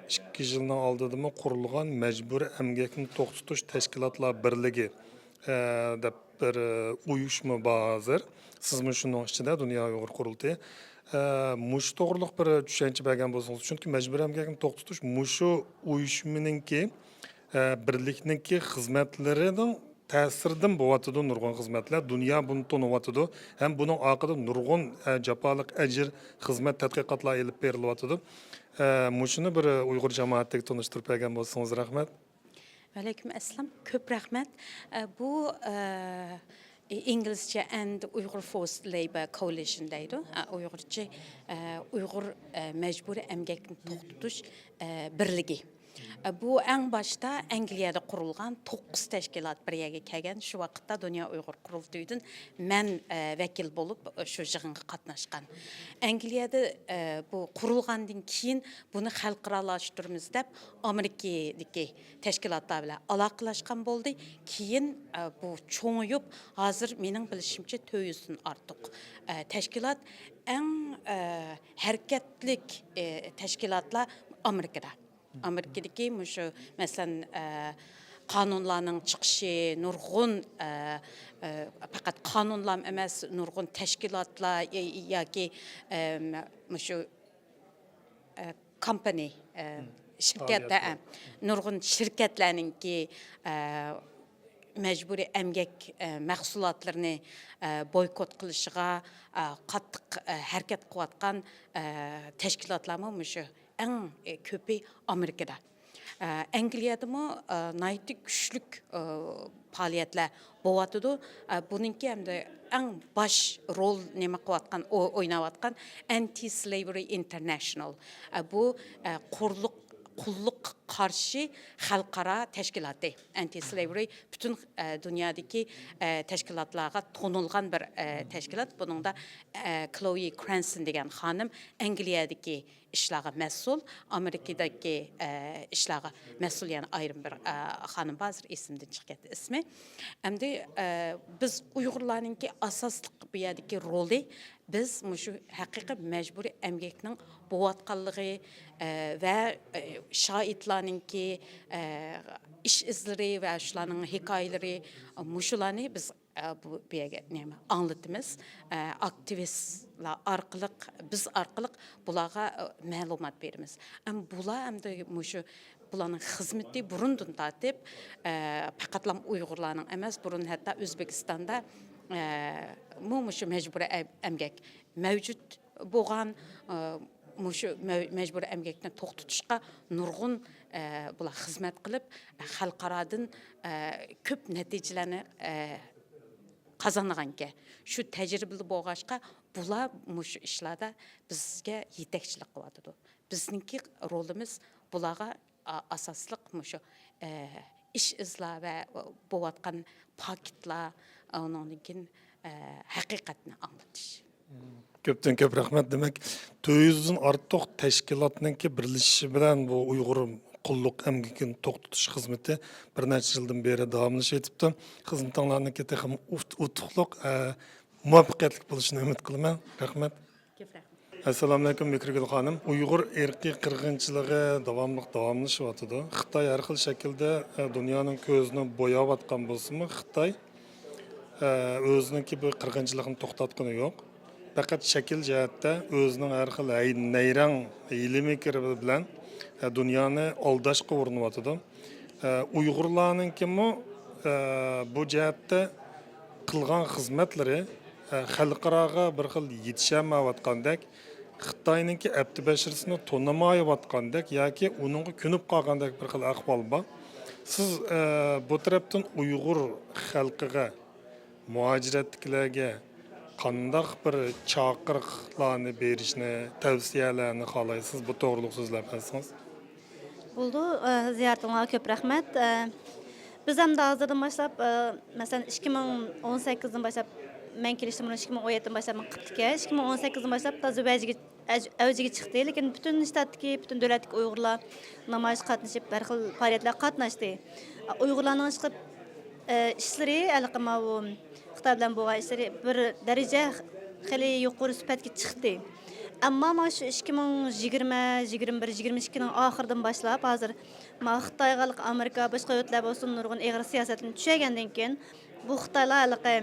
ئىككى يىلنىڭ ئالدىدىمۇ قۇرۇلغان مەجبۇرىي ئەمگەكنى توختىتىش تەشكىلاتلار بىرلىكى، ئە، دەپ بىر، ئە، ئۇيۇشما بار ھازىر. سىزمۇ شۇنىڭ ئىچىدە، دۇنيا ئۇيغۇر قۇرۇلتىيى. ئە، مۇشۇ توغرىلىق بىر چۈشەنچە بەرگەن بولسىڭىز. چۈنكى مەجبۇرىي ئەمگەكنى توختىتىش مۇشۇ ئۇيۇشمىنىڭكى، ئە، بىرلىكنىڭكى خىزمەتلىرىنىڭ تەسىرىدىن بولۇۋاتىدۇ نۇرغۇن خىزمەتلەر. دۇنيا بۇنى تونۇۋاتىدۇ. ھەم بۇنىڭ ئارقىدا نۇرغۇن، ئە، جاپالىق ئەجىر، خىزمەت، تەتقىقاتلار ئېلىپ بېرىلىۋاتىدۇ. ئە، مۇشۇنى بىر ئۇيغۇر جامائەتلىرىگە تونۇشتۇرۇپ بەرگەن بولسىڭىز رەھمەت. ۋەئەلەيكۇم ئەسسالام. كۆپ رەھمەت. ئە، بۇ، ئە، ئىنگلىزچە and Uyghur Forced Labor Coalition دەيدۇ. ئە، ئۇيغۇرچە، ئە، ئۇيغۇر، ئە، مەجبۇرىي ئەمگەكنى توختىتىش، ئە، بىرلىكى. ئە، بۇ ئەڭ باشتا ئەنگلىيەدە قۇرۇلغان توققۇز تەشكىلات بىر يەرگە كەلگەن. شۇ ۋاقىتتا دۇنيا ئۇيغۇر قۇرۇلتىيىدىن مەن، ئە، ۋەكىل بولۇپ، شۇ يىغىنغا قاتناشقان. ئەنگلىيەدە، ئە، بۇ قۇرۇلغاندىن كېيىن بۇنى خەلقئارالاشتۇرىمىز دەپ ئامېرىكىدىكى تەشكىلاتلار بىلەن ئالاقىلەشكەن بولدى. كېيىن، ئە، بۇ چوڭىيىپ، ھازىر مېنىڭ بىلىشىمچە تۆت يۈزدىن ئارتۇق، ئە، تەشكىلات. ئەڭ، ئە، ھەرىكەتلىك، ئە، تەشكىلاتلار ئامېرىكىدا. ئامېرىكىدىكى مۇشۇ، مەسىلەن، ئە، قانۇنلارنىڭ چىقىشى، نۇرغۇن، ئە، ئە، پەقەت قانۇنلار ئەمەس، نۇرغۇن تەشكىلاتلار ي-، ياكى، ئەم، مۇشۇ، ئە، كومپانىي، ئە، شىركەتلەر، ئە، نۇرغۇن شىركەتلەرنىڭكى، ئە، مەجبۇرىي ئەمگەك، ئە، مەھسۇلاتلىرىنى، ئە، بويكوت قىلىشىغا، ئە، قاتتىق، ئە، ھەرىكەت قىلىۋاتقان، ئە، تەشكىلاتلارمۇ مۇشۇ ئەڭ، ئە، كۆپى ئامېرىكىدا. ئە، ئەنگلىيەدىمۇ، ئە، ناھايىتى كۈچلۈك، ئە، پائالىيەتلەر بولۇۋاتىدۇ. ئە، بۇنىڭكى ھەمدە ئەڭ باش رول نېمە قىلىۋاتقان، ئو-، ئويناۋاتقان ئەنتى سلېۋرى ئىنتېرناشنال. ئە، بۇ، ئە، قۇرلۇق، قۇللۇققا قارشى خەلقئارا تەشكىلاتى. ئەنتى سلېۋرى پۈتۈن، ئە، دۇنيادىكى، ئە، تەشكىلاتلارغا تونۇلغان بىر، ئە، تەشكىلات. بۇنىڭدا، ئە، كلوي كرانسون دېگەن خانىم ئەنگلىيەدىكى ئىشلارغا مەسئۇل، ئامېرىكىدىكى، ئە، ئىشلارغا مەسئۇل يەنە ئايرىم بىر، ئە، خانىم بار، ھازىر ئېسىمدىن چىقىپ كەتتى ئىسمى. ئەمدى، ئە، بىز ئۇيغۇرلارنىڭكى ئاساسلىق بۇ يەردىكى رولى، بىز مۇشۇ ھەقىقىي مەجبۇرىي ئەمگەكنىڭ بولۇۋاتقانلىقى، ئە، ۋە، ئە، شاھىتلارنىڭكى، ئە، ئىش ئىزلىرى ۋە شۇلارنىڭ ھېكايىلىرى، مۇشۇلارنى بىز ئە، بۇ، بۇ يەرگە نېمە، ئاڭلىتىمىز. ئە، ئاكتىۋىستلار ئارقىلىق، بىز ئارقىلىق بۇلارغا، ئە، مەلۇمات بېرىمىز. ئەمما بۇلار ئەمدى مۇشۇ، بۇلارنىڭ خىزمىتى بۇرۇندىن تارتىپ، ئە، پەقەتلا ئۇيغۇرلارنىڭ ئەمەس، بۇرۇن ھەتتا ئۆزبېكىستاندا، ئە، مۇ-، مۇشۇ مەجبۇرىي ئەم-، ئەمگەك مەۋجۇت بولغان، ئە، مۇشۇ مە-، مەجبۇرىي ئەمگەكنى توختىتىشقا نۇرغۇن، ئە، بۇلار خىزمەت قىلىپ، خەلقئارادىن، ئە، كۆپ نەتىجىلەرنى، ئە، قازانغانكەن. شۇ تەجرىبىلىك بولغاچقا، بۇلار مۇشۇ ئىشلاردا بىزگە يېتەكچىلىك قىلىۋاتىدۇ. بىزنىڭكى رولىمىز بۇلارغا، ئا-، ئاساسلىق مۇشۇ، ئە، ئىش ئىزلا ۋە بولۇۋاتقان پاكىتلار، ئۇنىڭدىن كېيىن، ئە، ھەقىقەتنى ئاڭلىتىش. كۆپتىن كۆپ رەھمەت. دېمەك، تۆت يۈزدىن ئارتۇق تەشكىلاتنىڭكى بىرلىشىشى بىلەن بۇ ئۇيغۇر قۇللۇق ئەمگىكىنى توختىتىش خىزمىتى بىر نەچچە يىلدىن بېرى داۋاملىشىۋېتىپتۇ. خىزمىتىڭلارنىڭكى تېخىمۇ ئۇت-، ئۇتۇقلۇق، ئە، مۇۋەپپەقىيەتلىك بولۇشىنى ئۈمىد قىلىمەن. رەھمەت. كۆپ رەھمەت. ئەسسالامۇئەلەيكۇم، مىكرىگۈل خانىم. ئۇيغۇر ئىرقىي قىرغىنچىلىقى داۋاملىق داۋاملىشىۋاتىدۇ. خىتاي ھەر خىل شەكىلدە، ئە، دۇنيانىڭ كۆزىنى بوياۋاتقان بولسىمۇ، خىتاي، ئە، ئۆزىنىڭكى بۇ قىرغىنچىلىقىنى توختاتقىنى يوق. پەقەت شەكىل جەھەتتە ئۆزىنىڭ ھەر خىل ھەي-، نەيرەڭ ھىيلە-مىكرى بىلەن، ئە، دۇنيانى ئالداشقا ئۇرۇنۇۋاتىدۇ. ئە، ئۇيغۇرلارنىڭكىمۇ، ئە، بۇ جەھەتتە قىلغان خىزمەتلىرى، ئە، خەلقئاراغا بىر خىل يېتىشەلمەيۋاتقاندەك، خىتاينىڭكى ئەپتى بەشىرىسىنى تونۇمايۋاتقاندەك ياكى ئۇنىڭغا كۆنۈپ قالغاندەك بىر خىل ئەھۋال بار. سىز، ئە، بۇ تەرەپتىن ئۇيغۇر خەلقىگە، مۇھاجىرەتتىكىلەرگە قانداق بىر چاقىرىقلارنى بېرىشنى، تەۋسىيەلەرنى خالايسىز؟ بۇ توغرۇلۇق سۆزلەپ بەرسىڭىز. بولدى، ئە، زىيارىتىڭلارغا كۆپ رەھمەت. ئە، بىز ئەمدى ھازىردىن باشلاپ، ئە، مەسىلەن، ئىككى مىڭ ئون سەككىزدىن باشلاپ، مەن كېلىشتىن بۇرۇن ئىككى مىڭ ئون يەتتىدىن باشلاپ مەن قىپتىكەن. ئىككى مىڭ ئون سەككىزدىن باشلاپ تازا ۋەجىگە ئەج-، ئەۋجىگە چىقتى. لېكىن پۈتۈن شتاتتىكى، پۈتۈن دۆلەتتىكى ئۇيغۇرلار نامايىشقا قاتنىشىپ، ھەر خىل پائالىيەتلەرگە قاتناشتى. ئۇيغۇرلارنىڭ ئىشقىلىپ، ئە، ئىشلىرى، ھېلىقى ماۋۇ خىتاي بىلەن بولغان ئىشلىرى بىر دەرىجە خېلى يۇقىرى سۈپەتكە چىقتى. ئەمما مانا شۇ ئىككى مىڭ يىگىرمە، يىگىرمە بىر، يىگىرمە ئىككىنىڭ ئاخىرىدىن باشلاپ، ھازىر ما خىتايغا، ئامېرىكا، باشقا دۆلەتلەر بولسۇن، نۇرغۇن ئېغىر سىياسەتنى چۈشەنگەندىن كېيىن، بۇ خىتايلار ھېلىقى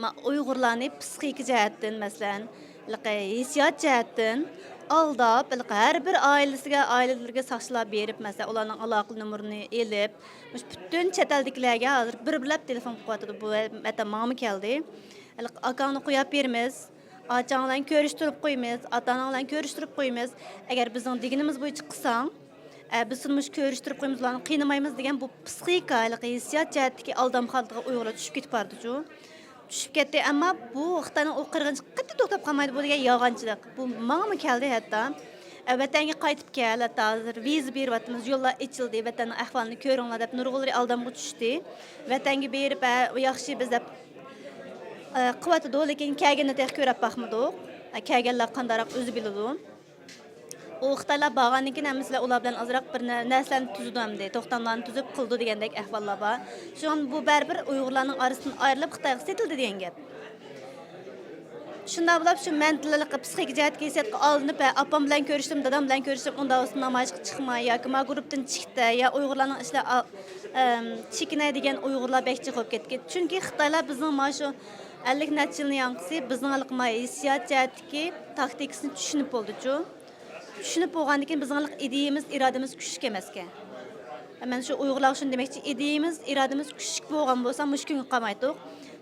ما ئۇيغۇرلارنى پسىخىكا جەھەتتىن، مەسىلەن، ھېلىقى ھېسسىيات جەھەتتىن ئالداپ، ھېلىقى ھەر بىر ئائىلىسىگە، ئائىلىلىرىگە ساقچىلار بېرىپ، مەسىلەن، ئۇلارنىڭ ئالاقە نومۇرىنى ئېلىپ، مۇشۇ پۈتۈن چەت ئەلدىكىلەرگە ھازىر بىر-بىرلەپ تېلېفون قىلىۋاتىدۇ. بۇ ۋەتەن ماڭىمۇ كەلدى. ھېلىقى ئاكاڭنى قويۇپ بېرىمىز، ئاچاڭ بىلەن كۆرۈشتۈرۈپ قويىمىز، ئاتا-ئاناڭ بىلەن كۆرۈشتۈرۈپ قويىمىز. ئەگەر بىزنىڭ دېگىنىمىز بويىچە قىلساڭ، ئە، بىز سېنى مۇشۇ كۆرۈشتۈرۈپ قويىمىز، ئۇلارنى قىينىمايمىز دېگەن بۇ پسىخىكا، ھېلىقى ھېسسىيات جەھەتتىكى ئالدامخانىلىققا ئۇيغۇرلار چۈشۈپ كېتىپ بارىدۇچۇ. چۈشۈپ كەتتى، ئەمما بۇ خىتاينىڭ ئۇ قىرغىنچىلىقى قەتئىي توختاپ قالمايدۇ، بۇ دېگەن يالغانچىلىق. بۇ ماڭىمۇ كەلدى ھەتتا. ئە، ۋەتەنگە قايتىپ كەل، ھەتتا ھازىر ۋىزا بېرىۋاتىمىز، يوللار ئېچىلدى، ۋەتەننىڭ ئەھۋالىنى كۆرۈڭلار دەپ نۇرغۇنلىرى ئالدامغا چۈشتى. ۋەتەنگە بېرىپ، ھە، ياخشى بىز دەپ، ئە، قىلىۋاتىدۇ، لېكىن كەلگەننى تېخى كۆرۈپ باقمىدۇق. ئە، كەلگەنلەر قانداقراق ئۆزى بىلىدۇ. ئۇ خىتايلار بارغاندىن كېيىن ھەممىسىلەر ئۇلار بىلەن ئازراق بىر نە-، نەرسىلەرنى تۈزىدۇ ئەمدى، توختاملارنى تۈزۈپ قىلىدۇ دېگەندەك ئەھۋاللار بار. شۇڭا بۇ بەرىبىر ئۇيغۇرلارنىڭ ئارىسىدىن ئايرىلىپ خىتايغا سېتىلدى دېگەن گەپ. شۇنداق بولۇپ شۇ مەنتىلىلىققا، پسىخىكا جەھەتتىكى ھېسسىياتقا ئالدىنىپ، ھە، ئاپام بىلەن كۆرۈشتۈم، دادام بىلەن كۆرۈشتۈم، ئۇنداق بولسا نامايىشقا چىقما ياكى ما گۇرۇپتىن چىقتى يا ئۇيغۇرلارنىڭ ئىشلىرى ئا-، ئەم، چېكىنە دېگەن ئۇيغۇرلار بەك جىق بولۇپ كەتكەن. چۈنكى خىتايلار بىزنىڭ مانا شۇ ئەللىك نەچچە يىلنىڭ ياڭقىسى بىزنىڭ ھېلىقى ما ھېسسىيات جەھەتتىكى تاكتىكىسىنى چۈشىنىپ بولدىچۇ. چۈشىنىپ بولغاندىن كېيىن بىزنىڭ ھېلىقى ئىدىيىمىز، ئىرادىمىز كۈچلۈك ئەمەسكەن. مەن شۇ ئۇيغۇرلارغا شۇنى دېمەكچى، ئىدىيىمىز، ئىرادىمىز كۈچلۈك بولغان بولسا مۇشۇ كۈنگە قالمايتتۇق.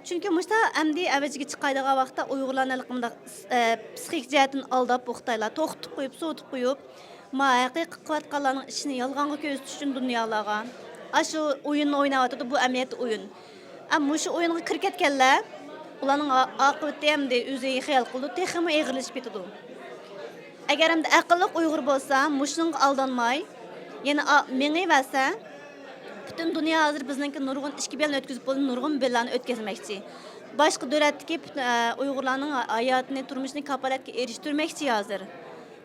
چۈنكى مۇشتا ئەمدى ئەۋجىگە چىقايدىغان ۋاقىتتا ئۇيغۇرلارنى ھېلىقى مۇنداق، ئە، پسىخىك جەھەتتىن ئالداپ بۇ خىتايلار توختىتىپ قويۇپ، سوۋۇتۇپ قويۇپ، ما ھەقىقىي قىلىۋاتقانلارنىڭ ئىشىنى يالغانغا كۆرسىتىش ئۈچۈن دۇنيالارغا. ئاشۇ ئويۇننى ئويناۋاتىدۇ، بۇ ئەمەلىيەتتە ئويۇن. ئە، مۇشۇ ئويۇنغا كىرىپ كەتكەنلەر، ئۇلارنىڭ ئا-، ئاقىۋىتى ئەمدى ئۆزى خىيال قىلىدۇ، تېخىمۇ ئېغىرلىشىپ كېتىدۇ. ئەگەر ئەمدى ئەقىللىق ئۇيغۇر بولسا، مۇشۇنىڭغا ئالدانماي، يەنە ئا-، مېڭىۋەرسە، پۈتۈن دۇنيا ھازىر بىزنىڭكى نۇرغۇن ئىچكى بېلىنى ئۆتكۈزۈپ بولدى، نۇرغۇن بېلىلەرنى ئۆتكۈزمەكچى. باشقا دۆلەتتىكى پۈت-، ئە، ئۇيغۇرلارنىڭ ھاياتىنى، تۇرمۇشىنى كاپالەتكە ئېرىشتۈرمەكچى ھازىر.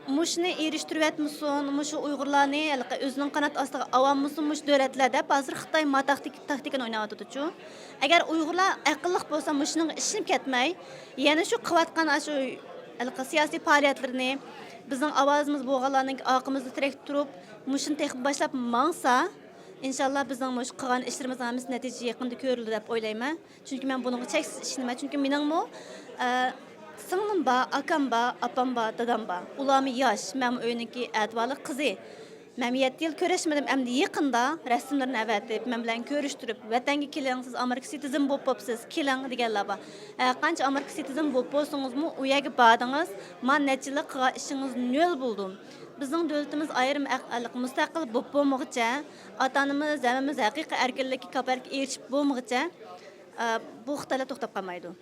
مۇشۇنى ئېرىشتۈرۈۋەتمىسۇن، مۇشۇ ئۇيغۇرلارنى ھېلىقى ئۆزىنىڭ قانات ئاستىغا ئالالمىسۇن مۇشۇ دۆلەتلەر دەپ، ھازىر خىتاي ما تاكتىك-، تاكتىكىنى ئويناۋاتىدۇچۇ. ئەگەر ئۇيغۇرلار ئەقىللىق بولسا، مۇشۇنىڭغا ئىشىنىپ كەتمەي، يەنە شۇ قىلىۋاتقان ئاشۇ ھېلىقى سىياسىي پائالىيەتلىرىنى، بىزنىڭ ئاۋازىمىز بولغانلارنىڭ ئارقىمىزدا تىرەك تۇرۇپ، مۇشۇنى تېخى باشلاپ ماڭسا، ئىنشاللا بىزنىڭ مۇشۇ قىلغان ئىشلىرىمىزنىڭ ھەممىسى نەتىجە يېقىندا كۆرۈلىدۇ دەپ ئويلايمەن. چۈنكى مەن بۇنىڭغا چەكسىز ئىشىنىمەن. چۈنكى مېنىڭمۇ، ئە، سىڭلىم بار، ئاكام بار، ئاپام بار، دادام بار. ئۇلارمۇ ياش، مەنمۇ ئۆينىڭكى ئەتىۋارلىق قىزى. مەنمۇ يەتتە يىل كۆرۈشمىدىم، ئەمدى يېقىندا رەسىملىرىنى ئەۋەتىپ، مەن بىلەن كۆرۈشتۈرۈپ، ۋەتەنگە كېلىڭ، سىز ئامېرىكا سىتىزېن بولۇپ بوپسىز، كېلىڭ دېگەنلەر بار. ھەر قانچە ئامېرىكا سىتىزېن بولۇپ بولسىڭىزمۇ، ئۇ يەرگە باردىڭىز، مانا نەچچە يىللىق قىلغان ئىشىڭىز نۆل بولدى. بىزنىڭ دۆلىتىمىز ئايرىم ئەق-، مۇستەقىل بولۇپ بولمىغۇچە، ئاتا-ئانىمىز، ھەممىمىز ھەقىقىي ئەركىنلىككە، كاپالەتكە ئېرىشىپ بولمىغۇچە، ئە، بۇ خىتايلار توختاپ قالمايدۇ.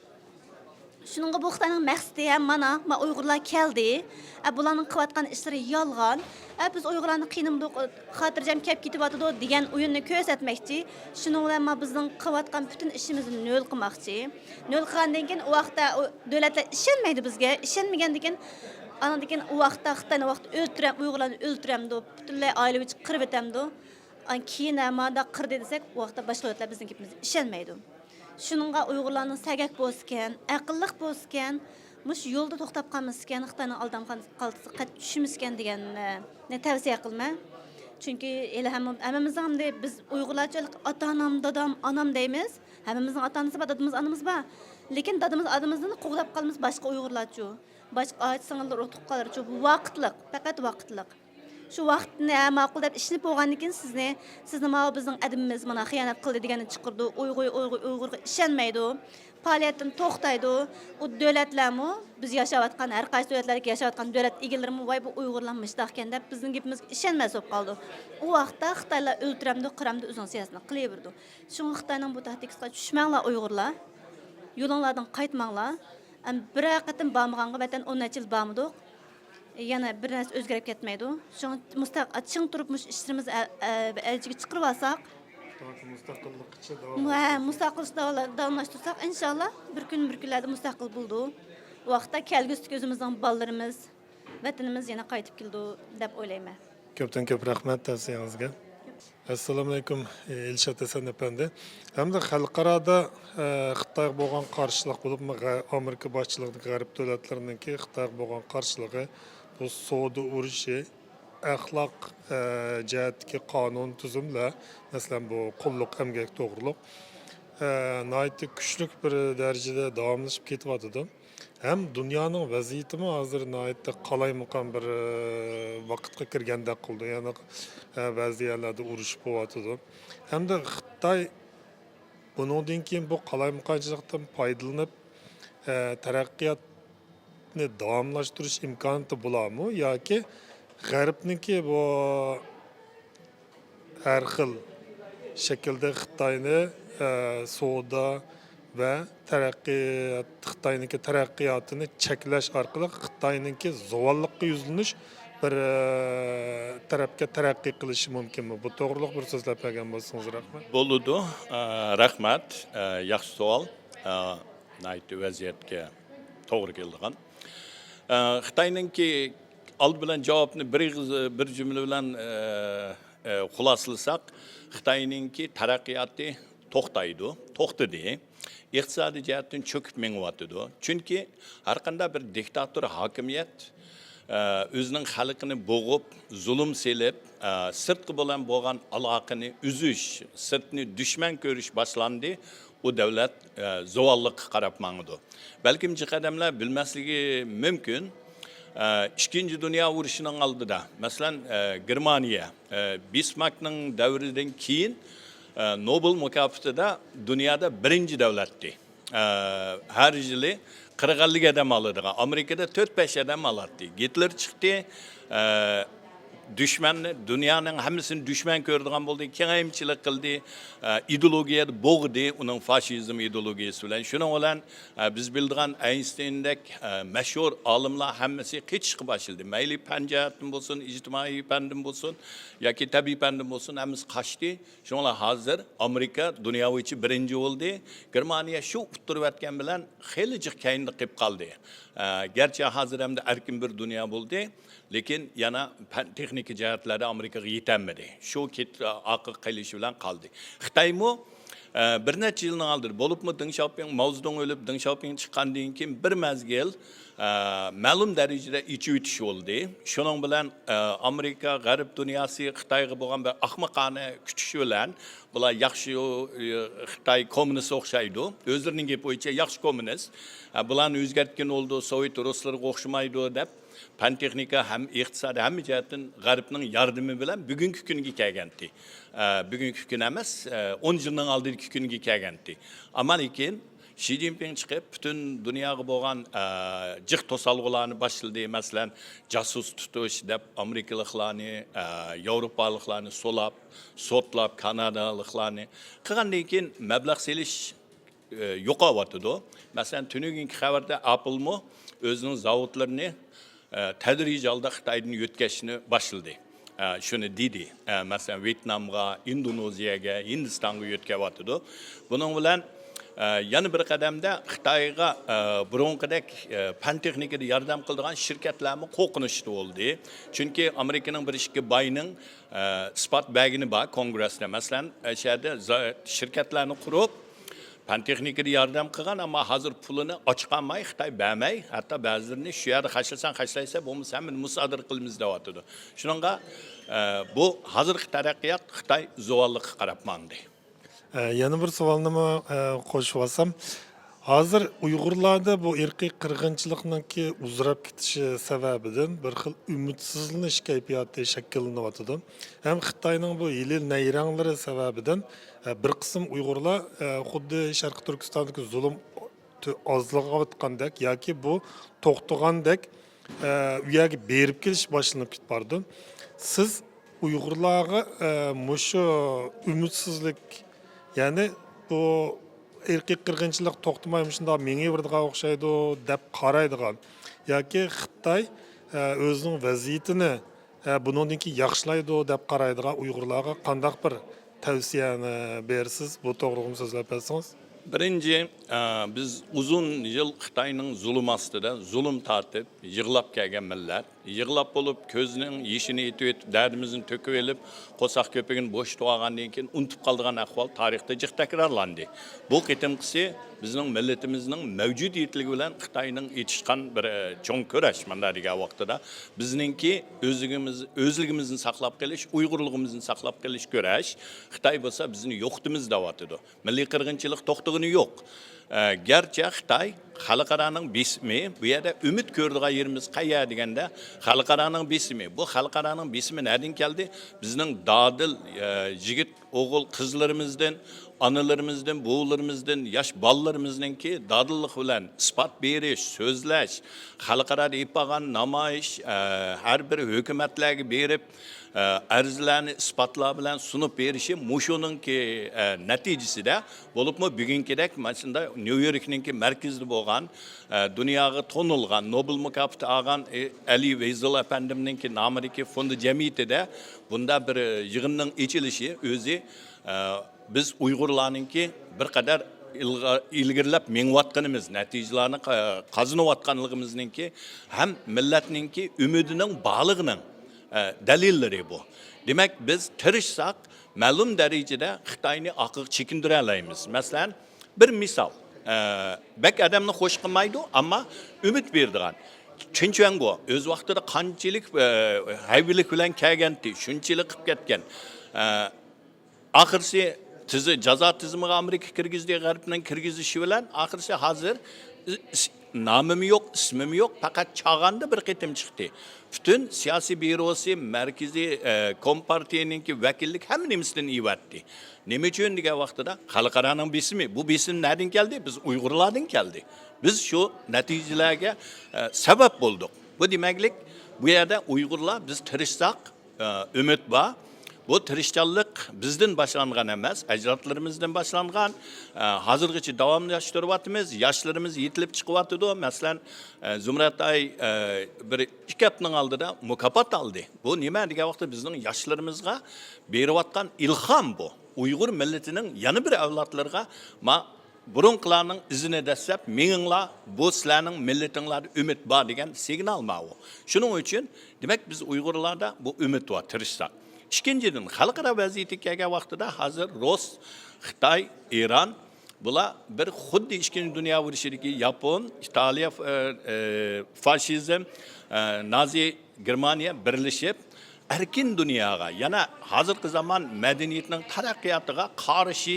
شۇنىڭغا بۇ خىتاينىڭ مەقسىتى ھەم مانا، ما ئۇيغۇرلار كەلدى، ئە، بۇلارنىڭ قىلىۋاتقان ئىشلىرى يالغان، ئە، بىز ئۇيغۇرلارنى قىينىمىدۇق، خاتىرجەم كەپ كېتىۋاتىدۇ دېگەن ئويۇننى كۆرسەتمەكچى. شۇنىڭ بىلەن ما بىزنىڭ قىلىۋاتقان پۈتۈن ئىشىمىزنى نۆل قىلماقچى. نۆل قىلغاندىن كېيىن ئۇ ۋاقىتتا ئۇ دۆلەتلەر ئىشەنمەيدۇ بىزگە. ئىشەنمىگەندىن كېيىن، ئانىڭدىن كېيىن ئۇ ۋاقىتتا خىتاينىڭ ۋاقتى ئۆلتۈرەم، ئۇيغۇرلارنى ئۆلتۈرەمدۇ، پۈتۈنلەي ئائىلە بويىچە قىرىۋېتەمدۇ. ئان كېيىن ھە مانداق قىردى دېسەك، ئۇ ۋاقىتتا باشقا دۆلەتلەر بىزنىڭ گېپىمىزگە ئىشەنمەيدۇ. شۇنىڭغا ئۇيغۇرلارنىڭ سەگەك بولسىكەن، ئەقىللىق بولسىكەن، مۇشۇ يولدا توختاپ قالمىسىكەن، خىتاينىڭ ئالدام قالتىسىغا قەتئىي چۈشمىسىكەن دېگەننى تەۋسىيە قىلىمەن. چۈنكى ھېلى ھەممە-، ھەممىمىزنىڭ ئەمدى بىز ئۇيغۇرلارچە ئاتا-ئانام، دادام، ئانام دەيمىز. ھەممىمىزنىڭ ئاتا-ئانىسى بار، دادىمىز، ئانىمىز بار. لېكىن دادىمىز، ئانىمىزنى قوغداپ قالىمىز باشقا ئۇيغۇرلارچۇ. باشقا ئاچا-سىڭىللار، ئۇرۇق-تۇغقانلارچۇ. بۇ ۋاقىتلىق، پەقەت ۋاقىتلىق. شۇ ۋاقىتنى، ھە، ماقۇل دەپ ئىشىنىپ بولغاندىن كېيىن سىزنى، سىزنى ماۋۇ بىزنىڭ ئادىمىمىز مانا خىيانەت قىلدى دېگەننى چىقىرىدۇ، ئۇيغۇر، ئۇيغۇر، ئۇيغۇرغا ئىشەنمەيدۇ، پائالىيەتتىن توختايدۇ. ئۇ دۆلەتلەرمۇ، بىز ياشاۋاتقان، ھەر قايسى دۆلەتلەردىكى ياشاۋاتقان دۆلەت ئىگىلىرىمۇ، ۋاي بۇ ئۇيغۇرلار مۇشتاقكەن دەپ بىزنىڭ گېپىمىزگە ئىشەنمەس بولۇپ قالىدۇ. ئۇ ۋاقىتتا خىتايلار ئۆلتۈرەمدۇ، قىرامدۇ، ئۆزىنىڭ سىياسىتىنى قىلىۋېرىدۇ. شۇڭا خىتاينىڭ بۇ تاكتىكىسىغا چۈشمەڭلار ئۇيغۇرلار، يولۇڭلاردىن قايتماڭلار. ئەم، بىرەر قېتىم بارمىغانغا ۋەتەن ئون نەچچە يىل بارمىدۇق. يەنە بىر نەرسە ئۆزگىرىپ كەتمەيدۇ. شۇڭا مۇستەق-، چىڭ تۇرۇپ مۇشۇ ئىشلىرىمىزنى ئە-، ئە-، ئەۋجىگە چىقىرىۋالساق، مۇستەقىللىققىچە داۋام ھە، مۇستەقىللىقنى داۋاملا-، داۋاملاشتۇرساق، ئىنشاللا بىر كۈن، بىر كۈنلەردە مۇستەقىل بولىدۇ. ئۇ ۋاقىتتا كەلگۈسىدىكى ئۆزىمىزنىڭ بالىلىرىمىز، ۋەتىنىمىز يەنە قايتىپ كېلىدۇ دەپ ئويلايمەن. كۆپتىن كۆپ رەھمەت تەۋسىيەڭىزگە. ئەسسالامۇئەلەيكۇم، ئىلشات ھەسەن ئەپەندى. ھەمدە خەلقئارادا، ئە، خىتايغا بولغان قارشىلىق بولۇپمۇ، غە-، ئامېرىكا باشچىلىقىدىكى غەرب دۆلەتلىرىنىڭكى خىتايغا بولغان قارشىلىقى، بۇ سودا ئۇرۇشى، ئەخلاق، ئە، جەھەتتىكى قانۇن تۈزۈملەر، مەسىلەن، بۇ قۇللۇق ئەمگەك توغرۇلۇق، ئە، ناھايىتى كۈچلۈك بىر دەرىجىدە داۋاملىشىپ كېتىۋاتىدۇ. ھەم دۇنيانىڭ ۋەزىيىتىمۇ ھازىر ناھايىتى قالايمىقان بىر، ئە، ۋاقىتقا كىرگەندەك قىلىدۇ. يەنى، ئە، بەزى يەرلەردە ئۇرۇش بولۇۋاتىدۇ. ھەمدە خىتاي بۇنىڭدىن كېيىن بۇ قالايمىقانچىلىقتىن پايدىلىنىپ، ئە، تەرەققىياتنى داۋاملاشتۇرۇش ئىمكانىيىتى بولارمۇ ياكى غەربنىڭكى بۇ ھەر خىل شەكىلدە خىتاينى، ئە، سودا ۋە تەرەققىيات، خىتاينىڭكى تەرەققىياتىنى چەكلەش ئارقىلىق خىتاينىڭكى زۇۋانلىققا يۈزلىنىش بىر، ئە، تەرەپكە تەرەققىي قىلىشى مۇمكىنمۇ؟ بۇ توغرىلىق بىر سۆزلەپ بەرگەن بولسىڭىز رەھمەت. بولىدۇ. ئە، رەھمەت. ئە، ياخشى سوئال. ئە، ناھايىتى ۋەزىيەتكە توغرا كېلىدىغان. ئە، خىتاينىڭكى ئالدى بىلەن جاۋابنى بىر ئېغىز، بىر جۈملە بىلەن، ئە، ئە، خۇلاسىلىساق، خىتاينىڭكى تەرەققىياتى توختايدۇ، توختىدى. ئىقتىسادىي جەھەتتىن چۆكۈپ مېڭىۋاتىدۇ. چۈنكى ھەرقانداق بىر دىكتاتور ھاكىمىيەت، ئە، ئۆزىنىڭ خەلقىنى بوغۇپ، زۇلۇم سېلىپ، ئە، سىرتقى بىلەن بولغان ئالاقىنى ئۈزۈش، سىرتنى دۈشمەن كۆرۈش باشلاندى. ئۇ دۆلەت، ئە، زۇۋانلىققا قاراپ ماڭىدۇ. بەلكىم جىق ئادەملەر بىلمەسلىكى مۇمكىن، ئە، ئىككىنچى دۇنيا ئۇرۇشىنىڭ ئالدىدا، مەسىلەن، ئە، گېرمانىيە، ئە، بىسماركنىڭ دەۋرىدىن كېيىن، ئە، نوبېل مۇكاپاتىدا دۇنيادا بىرىنچى دۆلەتتى. ئە، ھەر يىلى قىرىق ئەللىك ئادەم ئالىدىغان، ئامېرىكىدا تۆت بەش ئادەم ئالاتتى. گىتلېر چىقتى، ئە، دۈشمەننى، دۇنيانىڭ ھەممىسىنى دۈشمەن كۆرىدىغان بولدى، كېڭەيمىچىلىك قىلدى، ئە، ئىدېئولوگىيەدە بوغدى، ئۇنىڭ فاشىزم ئىدېئولوگىيەسى بىلەن. شۇنىڭ بىلەن، ئە، بىز بىلىدىغان ئەينشتىيندەك، ئە، مەشھۇر ئالىملار ھەممىسى قېچىشقا باشلىدى. مەيلى پەن جەھەتتىن بولسۇن، ئىجتىمائىي پەندىن بولسۇن ياكى تەبىئىي پەندىن بولسۇن، ھەممىسى قاچتى. شۇڭلار ھازىر ئامېرىكا دۇنيا بويىچە بىرىنچى بولدى. گېرمانىيە شۇ ئۇتتۇرۇۋەتكەن بىلەن خېلى جىق كەينىدە قېلىپ قالدى. ئە، گەرچە ھازىر ئەمدى ئەركىن بىر دۇنيا بولدى، لېكىن يەنە پەن تېخنىكا جەھەتلەردە ئامېرىكىغا يېتەلمىدى. شۇ كېت-، ئارقىغا قېلىشى بىلەن قالدى. خىتايمۇ، ئە، بىر نەچچە يىلنىڭ ئالدىدا، بولۇپمۇ دېڭ شياۋپىڭ، ماۋزېدۇڭ ئۆلۈپ، دېڭ شياۋپىڭ چىققاندىن كېيىن بىر مەزگىل، ئە، مەلۇم دەرىجىدە ئېچىۋېتىش بولدى. شۇنىڭ بىلەن، ئە، ئامېرىكا، غەرب دۇنياسى خىتايغا بولغان بىر ئاخمىقانە كۈتۈش بىلەن، بۇلار ياخشى، ئە، خىتاي كوممۇنىست ئوخشايدۇ. ئۆزلىرىنىڭ گېپى بويىچە ياخشى كوممۇنىست. ئە، بۇلارنى ئۆزگەرتكىلى بولىدۇ، سوۋېت رۇسلىرىغا ئوخشىمايدۇ دەپ، پەن تېخنىكا ھەم ئىقتىسادىي ھەممە جەھەتتىن غەربنىڭ ياردىمى بىلەن بۈگۈنكى كۈنگە كەلگەنتى. ئە، بۈگۈنكى كۈن ئەمەس، ئە، ئون يىلنىڭ ئالدىدىكى كۈنگە كەلگەنتى. ئەمما لېكىن شى جىنپىڭ چىقىپ، پۈتۈن دۇنياغا بولغان، ئە، جىق توسالغۇلارنى باشلىدى. مەسىلەن، جاسۇس تۇتۇش دەپ ئامېرىكىلىقلارنى، ئە، ياۋروپالىقلارنى سولاپ، سوتلاپ، كانادالىقلارنى قىلغاندىن كېيىن مەبلەغ سېلىش، ئە، يوقاۋاتىدۇ. مەسىلەن، تۈنۈگۈنكى خەۋەردە ئاپلمۇ ئۆزىنىڭ زاۋۇتلىرىنى، ئە، تەدرىجىي ھالدا خىتايدىن يۆتكەشنى باشلىدى. ئە، شۇنى دېدى. ئە، مەسىلەن، ۋيېتنامغا، ئىندونېزىيەگە، ھىندىستانغا يۆتكەۋاتىدۇ. بۇنىڭ بىلەن، ئە، يەنە بىر قەدەمدە خىتايغا، ئە، بۇرۇنقىدەك، ئە، پەن تېخنىكىدا ياردەم قىلىدىغان شىركەتلەرمۇ قورقۇنچتا بولدى. چۈنكى ئامېرىكىنىڭ بىر ئىككى باينىڭ، ئە، ئىسپات بەرگىنى بار كونگرېستا. مەسىلەن، ئە، شۇ يەردە زا-، شىركەتلەرنى قۇرۇپ، پەن تېخنىكىدا ياردەم قىلغان، ئەمما ھازىر پۇلىنى ئاچىقالماي، خىتاي بەرمەي، ھەتتا بەزىلىرىنى شۇ يەردە خەجلىسەڭ خەجلەيسەن، بولمىسا ھەممىنى مۇسادىرە قىلىمىز دەۋاتىدۇ. شۇنىڭغا، ئە، بۇ ھازىرقى تەرەققىيات خىتاي زۇۋانلىققا قاراپ ماڭدى. ئە، يەنە بىر سوئالنىمۇ، ئە، قوشۇۋالسام، ھازىر ئۇيغۇرلاردا بۇ ئىرقىي قىرغىنچىلىقنىڭكى ئۇزىراپ كېتىشى سەۋەبىدىن بىر خىل ئۈمىدسىزلىنىش كەيپىياتى شەكىللىنىۋاتىدۇ. ھەم خىتاينىڭ بۇ ھىيلە نەيرەڭلىرى سەۋەبىدىن، ئە، بىر قىسىم ئۇيغۇرلار، ئە، خۇددى شەرقىي تۈركىستاندىكى زۇلۇم تۆ-، ئازلىغىۋاتقاندەك ياكى بۇ توختىغاندەك، ئە، ئۇ يەرگە بېرىپ كېلىش باشلىنىپ كېتىپ بارىدۇ. سىز ئۇيغۇرلارغا، ئە، مۇشۇ ئۈمىدسىزلىك، يەنى بۇ ئىرقىي قىرغىنچىلىق توختىماي مۇشۇنداق مېڭىۋېرىدىغان ئوخشايدۇ دەپ قارايدىغان ياكى خىتاي، ئە، ئۆزىنىڭ ۋەزىيىتىنى، ئە، بۇنىڭدىن كېيىن ياخشىلايدۇ دەپ قارايدىغان ئۇيغۇرلارغا قانداق بىر تەۋسىيەنى بېرىسىز؟ بۇ توغرىلىقمۇ سۆزلەپ بەرسىڭىز. بىرىنچى، ئە، بىز ئۇزۇن يىل خىتاينىڭ زۇلۇم ئاستىدا زۇلۇم تارتىپ، يىغلاپ كەلگەن مىللەت. يىغلاپ بولۇپ، كۆزنىڭ يېشىنى ئېتىۋېتىپ، دەردىمىزنى تۆكۈۋېلىپ، قورساق كۆپۈكىنى بوشىتىۋالغاندىن كېيىن ئۇنتۇپ قالىدىغان ئەھۋال تارىختا جىق تەكرارلاندى. بۇ قېتىمقىسى بىزنىڭ مىللىتىمىزنىڭ مەۋجۇدىيەتلىكى بىلەن خىتاينىڭ ئېتىشقان بىر، ئە، چوڭ كۈرەش، مۇنداق دېگەن ۋاقتىدا. بىزنىڭكى ئۆزلۈكىمىز، ئۆزلۈكىمىزنى ساقلاپ قېلىش، ئۇيغۇرلۇقىمىزنى ساقلاپ قېلىش كۈرەش. خىتاي بولسا بىزنى يوقىتىمىز دەۋاتىدۇ. مىللىي قىرغىنچىلىق توختىغىنى يوق. ئە، گەرچە خىتاي خەلقئارانىڭ بېسىمى، بۇ يەردە ئۈمىد كۆرىدىغان يېرىمىز قەيەر دېگەندە، خەلقئارانىڭ بېسىمى. بۇ خەلقئارانىڭ بېسىمى نەدىن كەلدى؟ بىزنىڭ دادىل، ئە، يىگىت ئوغۇل قىزلىرىمىزدىن، ئانىلىرىمىزدىن، بوۋىلىرىمىزدىن، ياش بالىلىرىمىزنىڭكى دادىللىق بىلەن ئىسپات بېرىش، سۆزلەش، خەلقئارادا ئېلىپ بارغان نامايىش، ئە، ھەر بىر ھۆكۈمەتلەرگە بېرىپ، ئە، ئەرزلەرنى ئىسپاتلار بىلەن سۇنۇپ بېرىشى مۇشۇنىڭكى، ئە، نەتىجىسىدە، بولۇپمۇ بۈگۈنكىدەك مانا شۇنداق نيۇ يوركنىڭكى مەركىزىدە بولغان، ئە، دۇنياغا تونۇلغان، نوبېل مۇكاپاتى ئالغان، ئە، ئەلى ۋەيزۇللا ئەپەندىمنىڭكى نامىدىكى فوند جەمئىيىتىدە بۇنداق بىر، ئە، يىغىننىڭ ئېچىلىشى ئۆزى، ئە، بىز ئۇيغۇرلارنىڭكى بىر قەدەر ئىلغا-، ئىلگىرىلەپ مېڭىۋاتقىنىمىز، نەتىجىلەرنى قا-، قازىنىۋاتقانلىقىمىزنىڭكى ھەم مىللەتنىڭكى ئۈمىدىنىڭ بارلىقىنىڭ، ئە، دەلىللىرى بۇ. دېمەك، بىز تىرىشساق، مەلۇم دەرىجىدە خىتاينى ئارقىغا چېكىندۈرەلەيمىز. مەسىلەن، بىر مىسال، ئە، بەك ئادەمنى خوش قىلمايدۇ، ئەمما ئۈمىد بېرىدىغان. چېن چۈەنگو ئۆز ۋاقتىدا قانچىلىك، ئە، ھەيۋىلىك بىلەن كەلگەنتى، شۇنچىلىك قىلىپ كەتكەن. ئە، ئاخىرسى تىزى-، جازا تىزىمىغا ئامېرىكا كىرگۈزدى، غەربنىڭ كىرگۈزۈشى بىلەن ئاخىرسى ھازىر ئىس-، نامىمۇ يوق، ئىسمىمۇ يوق، پەقەت چاغاندا بىر قېتىم چىقتى. پۈتۈن سىياسىي بيۇروسى، مەركىزىي، ئە، كومپارتىيەنىڭكى ۋەكىللىك ھەممە نېمىسىدىن ئېۋەتتى. نېمە ئۈچۈن دېگەن ۋاقتىدا خەلقئارانىڭ بېسىمى. بۇ بېسىم نەدىن كەلدى؟ بىز ئۇيغۇرلاردىن كەلدى. بىز شۇ نەتىجىلەرگە، ئە، سەۋەب بولدۇق. بۇ دېمەكلىك، بۇ يەردە ئۇيغۇرلار بىز تىرىشساق، ئە، ئۈمىد بار. بۇ تىرىشچانلىق بىزدىن باشلانغان ئەمەس، ئەجدادلىرىمىزدىن باشلانغان. ئە، ھازىرغىچە داۋاملاشتۇرۇۋاتىمىز. ياشلىرىمىز يېتىلىپ چىقىۋاتىدۇ. مەسىلەن، ئە، زۇمرەت ئاي، ئە، بىر ئىككى ھەپتىنىڭ ئالدىدا مۇكاپات ئالدى. بۇ نېمە دېگەن ۋاقىتتا بىزنىڭ ياشلىرىمىزغا بېرىۋاتقان ئىلھام بۇ. ئۇيغۇر مىللىتىنىڭ يەنە بىر ئەۋلادلىرىغا ما بۇرۇنقىلارنىڭ ئىزىنى دەسسەپ، مېڭىڭلار، بۇ سىلەرنىڭ مىللىتىڭلاردا ئۈمىد بار دېگەن سىگنال ماۋۇ. شۇنىڭ ئۈچۈن، دېمەك، بىز ئۇيغۇرلاردا بۇ ئۈمىد بار، تىرىشساق. ئىككىنچىدىن، خەلقئارا ۋەزىيىتىگە كەلگەن ۋاقتىدا ھازىر رۇس، خىتاي، ئىران، بۇلار بىر خۇددى ئىككىنچى دۇنيا ئۇرۇشىدىكى ياپون، ئىتالىيە، ئە، ئە، فاشىزم، ئە، نازى گېرمانىيە بىرلىشىپ، ئەركىن دۇنياغا، يەنە ھازىرقى زامان مەدەنىيىتىنىڭ تەرەققىياتىغا قارشى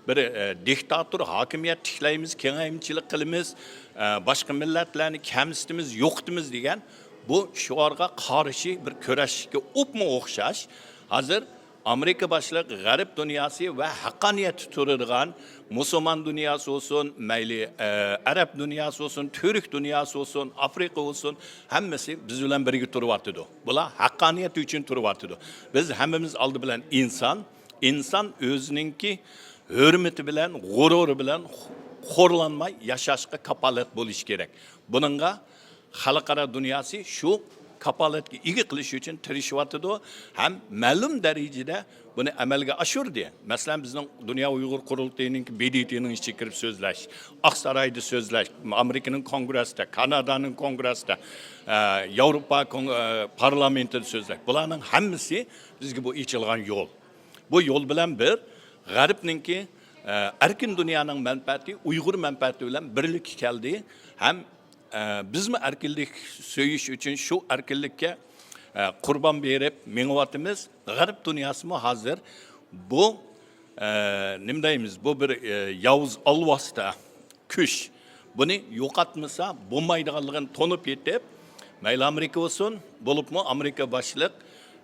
بىر، ئە، دىكتاتور ھاكىمىيەت تىكلەيمىز، كېڭەيمىچىلىك قىلىمىز، ئە، باشقا مىللەتلەرنى كەمسىتىمىز، يوقىتىمىز دېگەن بۇ شوئارغا قارشى بىر كۈرەشكە ئوپمۇ ئوخشاش. ھازىر ئامېرىكا باشلىق غەرب دۇنياسى ۋە ھەققانىيەتتە تۇرىدىغان مۇسۇلمان دۇنياسى بولسۇن، مەيلى، ئە، ئەرەب دۇنياسى بولسۇن، تۈرك دۇنياسى بولسۇن، ئافرىقا بولسۇن، ھەممىسى بىز بىلەن بىرگە تۇرۇۋاتىدۇ. بۇلار ھەققانىيەت ئۈچۈن تۇرۇۋاتىدۇ. بىز ھەممىمىز ئالدى بىلەن ئىنسان. ئىنسان ئۆزىنىڭكى ھۆرمىتى بىلەن، غۇرۇرى بىلەن خورلانماي ياشاشقا كاپالەت بولۇشى كېرەك. بۇنىڭغا خەلقئارا دۇنياسى شۇ كاپالەتكە ئىگە قىلىش ئۈچۈن تىرىشىۋاتىدۇ ھەم مەلۇم دەرىجىدە بۇنى ئەمەلگە ئاشۇردى. مەسىلەن، بىزنىڭ دۇنيا ئۇيغۇر قۇرۇلتىيىنىڭ، بې دې تېنىڭ ئىچىگە كىرىپ سۆزلەش، ئاقسارايدا سۆزلەش، ئامېرىكىنىڭ كونگرېسىدا، كانادانىڭ كونگرېسىدا، ئە، ياۋروپا كون-، ئە، پارلامېنتىدا سۆزلەش. بۇلارنىڭ ھەممىسى بىزگە بۇ ئېچىلغان يول. بۇ يول بىلەن بىر غەربنىڭكى، ئە، ئەركىن دۇنيانىڭ مەنپەئەتى ئۇيغۇر مەنپەئەتى بىلەن بىرلىككە كەلدى ھەم، ئە، بىزمۇ ئەركىنلىك سۆيۈش ئۈچۈن شۇ ئەركىنلىككە، ئە، قۇربان بېرىپ مېڭىۋاتىمىز. غەرب دۇنياسىمۇ ھازىر بۇ، ئە، نېمە دەيمىز، بۇ بىر، ئە، ياۋۇز ئالۋاستە كۈچ. بۇنى يوقاتمىسا بولمايدىغانلىقىنى تونۇپ يېتىپ، مەيلى ئامېرىكا بولسۇن، بولۇپمۇ ئامېرىكا باشلىق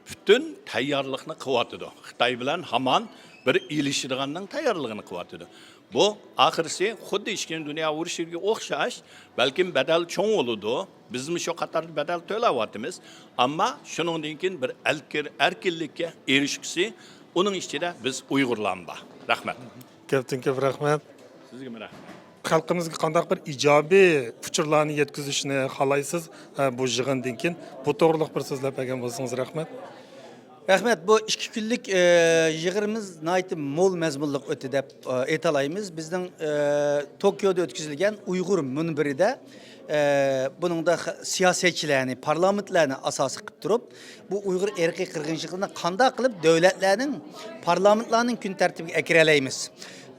پۈتۈن تەييارلىقنى قىلىۋاتىدۇ. خىتاي بىلەن ھامان بىر ئېلىشىدىغاننىڭ تەييارلىقىنى قىلىۋاتىدۇ. بۇ ئاخىرسى خۇددى ئىككىنچى دۇنيا ئۇرۇشىغا ئوخشاش، بەلكىم بەدەل چوڭ بولىدۇ. بىزمۇ شۇ قاتاردا بەدەل تۆلەۋاتىمىز. ئەمما شۇنىڭدىن كېيىن بىر ئەلكىر-، ئەركىنلىككە ئېرىشكۈسى، ئۇنىڭ ئىچىدە بىز ئۇيغۇرلارمۇ بار. رەھمەت. كۆپتىن كۆپ رەھمەت. سىزگىمۇ رەھمەت. خەلقىمىزگە قانداق بىر ئىجابىي ئۇچۇرلارنى يەتكۈزۈشنى خالايسىز، ئە، بۇ يىغىندىن كېيىن؟ بۇ توغرىلىق بىر سۆزلەپ بەرگەن بولسىڭىز رەھمەت. رەھمەت. بۇ ئىككى كۈنلۈك، ئە، يىغىنىمىز ناھايىتى مول مەزمۇنلۇق ئۆتتى دەپ، ئە، ئېيتالايمىز. بىزنىڭ، ئە، توكيودا ئۆتكۈزۈلگەن ئۇيغۇر مۇنبىرىدە، ئە، بۇنىڭدا خ-، سىياسەتچىلەرنى، پارلامېنتلارنى ئاساس قىلىپ تۇرۇپ، بۇ ئۇيغۇر ئىرقىي قىرغىنچىلىقىنى قانداق قىلىپ دۆلەتلەرنىڭ پارلامېنتلارنىڭ كۈن تەرتىپىگە ئەكىرەلەيمىز،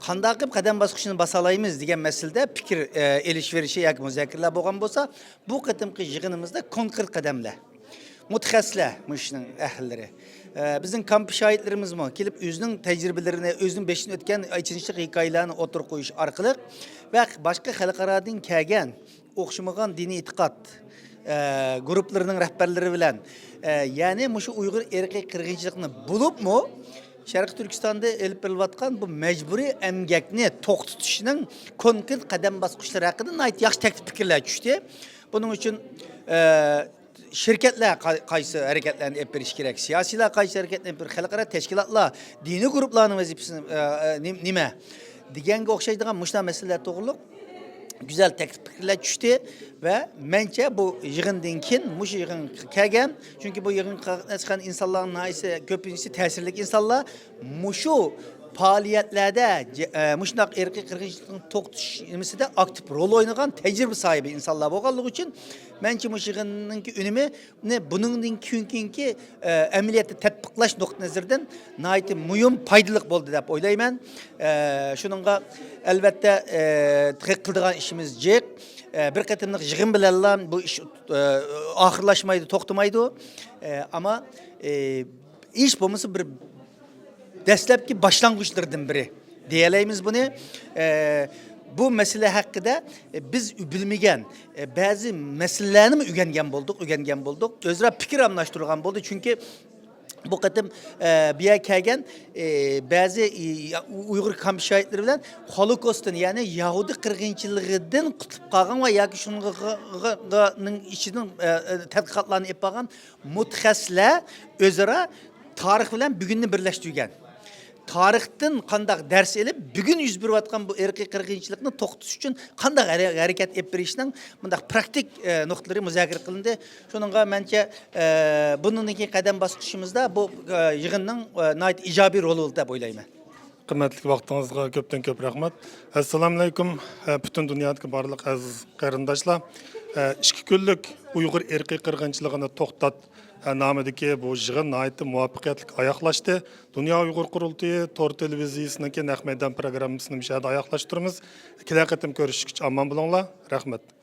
قانداق قىلىپ قەدەم باسقۇچىنى باسالايمىز دېگەن مەسىلىدە پىكىر، ئە، ئېلىشىۋېلىشى ياكى مۇزاكىرىلەر بولغان بولسا، بۇ قېتىمقى يىغىنىمىزدا كونكرېت قەدەملەر، مۇتەخەسسىسلەر، مۇشۇ ئىشنىڭ ئەھلىلىرى، ئە، بىزنىڭ كامپ شاھىتلىرىمىزمۇ كېلىپ، ئۆزىنىڭ تەجرىبىلىرىنى، ئۆزىنىڭ بېشىدىن ئۆتكەن ئېچىنىشلىق ھېكايىلەرنى ئوتتۇرىغا قويۇش ئارقىلىق ۋە باشقا خەلقئارادىن كەلگەن ئوخشىمىغان دىنىي ئېتىقاد، ئە، گۇرۇپپىلىرىنىڭ رەھبەرلىرى بىلەن، ئە، يەنى مۇشۇ ئۇيغۇر ئىرقىي قىرغىنچىلىقنى بولۇپمۇ شەرقىي تۈركىستاندا ئېلىپ بېرىلىۋاتقان بۇ مەجبۇرىي ئەمگەكنى توختىتىشنىڭ كونكرېت قەدەم باسقۇچلىرى ھەققىدە ناھايىتى ياخشى تەكلىپ پىكىرلەر چۈشتى. بۇنىڭ ئۈچۈن، ئە، شىركەتلەر قا-، قايسى ھەرىكەتلەرنى ئېلىپ بېرىشى كېرەك، سىياسىيلار قايسى ھەرىكەتنى ئېلىپ بېرىشى، خەلقئارا تەشكىلاتلار، دىنىي گۇرۇپپىلارنىڭ ۋەزىپىسى، ئە، ئە، نېم-، نېمە دېگەنگە ئوخشايدىغان مۇشۇنداق مەسىلىلەر توغرۇلۇق گۈزەل تەكلىپ پىكىرلەر چۈشتى ۋە مەنچە بۇ يىغىندىن كېيىن مۇشۇ يىغىنغا كەلگەن، چۈنكى بۇ يىغىنغا قاتناشقان ئىنسانلارنىڭ ناھايىسى كۆپىنچىسى تەسىرلىك ئىنسانلار، مۇشۇ پائالىيەتلەردە جە-، ئە، مۇشۇنداق ئىرقىي قىرغىنچىلىقنى توختىتىش نېمىسىدە ئاكتىپ رول ئوينىغان تەجرىبە ساھىبى ئىنسانلار بولغانلىقى ئۈچۈن، مەنچە مۇشۇ يىغىننىڭكى ئۈنۈمىنى بۇنىڭدىن كېيىنكى، ئە، ئەمەلىيەتتە تەتبىقلاش نۇقتىئى نەزىرىدىن ناھايىتى مۇھىم، پايدىلىق بولدى دەپ ئويلايمەن. ئە، شۇنىڭغا ئەلۋەتتە، ئە، تېخى قىلىدىغان ئىشىمىز جىق. ئە، بىر قېتىملىق يىغىن بىلەنلا بۇ ئىش، ئە، ئاخىرلاشمايدۇ، توختىمايدۇ. ئە، ئەمما، ئە، ھېچ بولمىسا بىر دەسلەپكى باشلانغۇچلىرىدىن بىرى دېيەلەيمىز بۇنى. ئە، بۇ مەسىلە ھەققىدە، ئە، بىز بىلمىگەن، ئە، بەزى مەسىلىلەرنىمۇ ئۆگەنگەن بولدۇق، ئۆگەنگەن بولدۇق. ئۆزئارا پىكىر ئالماشتۇرغان بولدى. چۈنكى بۇ قېتىم، ئە، بۇ يەرگە كەلگەن، ئە، بەزى، ئى، ئۇيغۇر كامپ شاھىتلىرى بىلەن خولوكوستتىن، يەنى يەھۇدىي قىرغىنچىلىقىدىن قۇتۇلۇپ قالغان ۋە ياكى شۇنىڭغا، غا-، نىڭ ئىچىدىن، ئە، ئە، تەتقىقاتلارنى ئېلىپ بارغان مۇتەخەسسىسلەر ئۆزئارا تارىخ بىلەن بۈگۈننى بىرلەشتۈرگەن. تارىختىن قانداق دەرس ئېلىپ، بۈگۈن يۈز بېرىۋاتقان بۇ ئىرقىي قىرغىنچىلىقنى توختىتىش ئۈچۈن قانداق ھەرە-، ھەرىكەت ئېلىپ بېرىشنىڭ مۇنداق پراكتىك، ئە، نۇقتىلىرى مۇزاكىرە قىلىندى. شۇنىڭغا مەنچە، ئە، بۇنىڭدىن كېيىن قەدەم باسقۇچىمىزدا بۇ، ئە، يىغىننىڭ، ئە، ناھايىتى ئىجابىي رولى بولدى دەپ ئويلايمەن. قىممەتلىك ۋاقتىڭىزغا كۆپتىن كۆپ رەھمەت. ئەسسالامۇئەلەيكۇم، ئە، پۈتۈن دۇنيادىكى بارلىق ئەزىز قېرىنداشلار. ئە، ئىككى كۈنلۈك ئۇيغۇر ئىرقىي قىرغىنچىلىقىنى توختات، ئە، نامىدىكى بۇ يىغىن ناھايىتى مۇۋەپپەقىيەتلىك ئاياغلاشتى. دۇنيا ئۇيغۇر قۇرۇلتىيى تور تېلېۋىزىيىسىنىڭكى نەق مەيدان پروگراممىسىنى مۇشۇ يەردە ئاياغلاشتۇرىمىز. كېلەر قېتىم كۆرۈشكىچە ئامان بولۇڭلار. رەھمەت.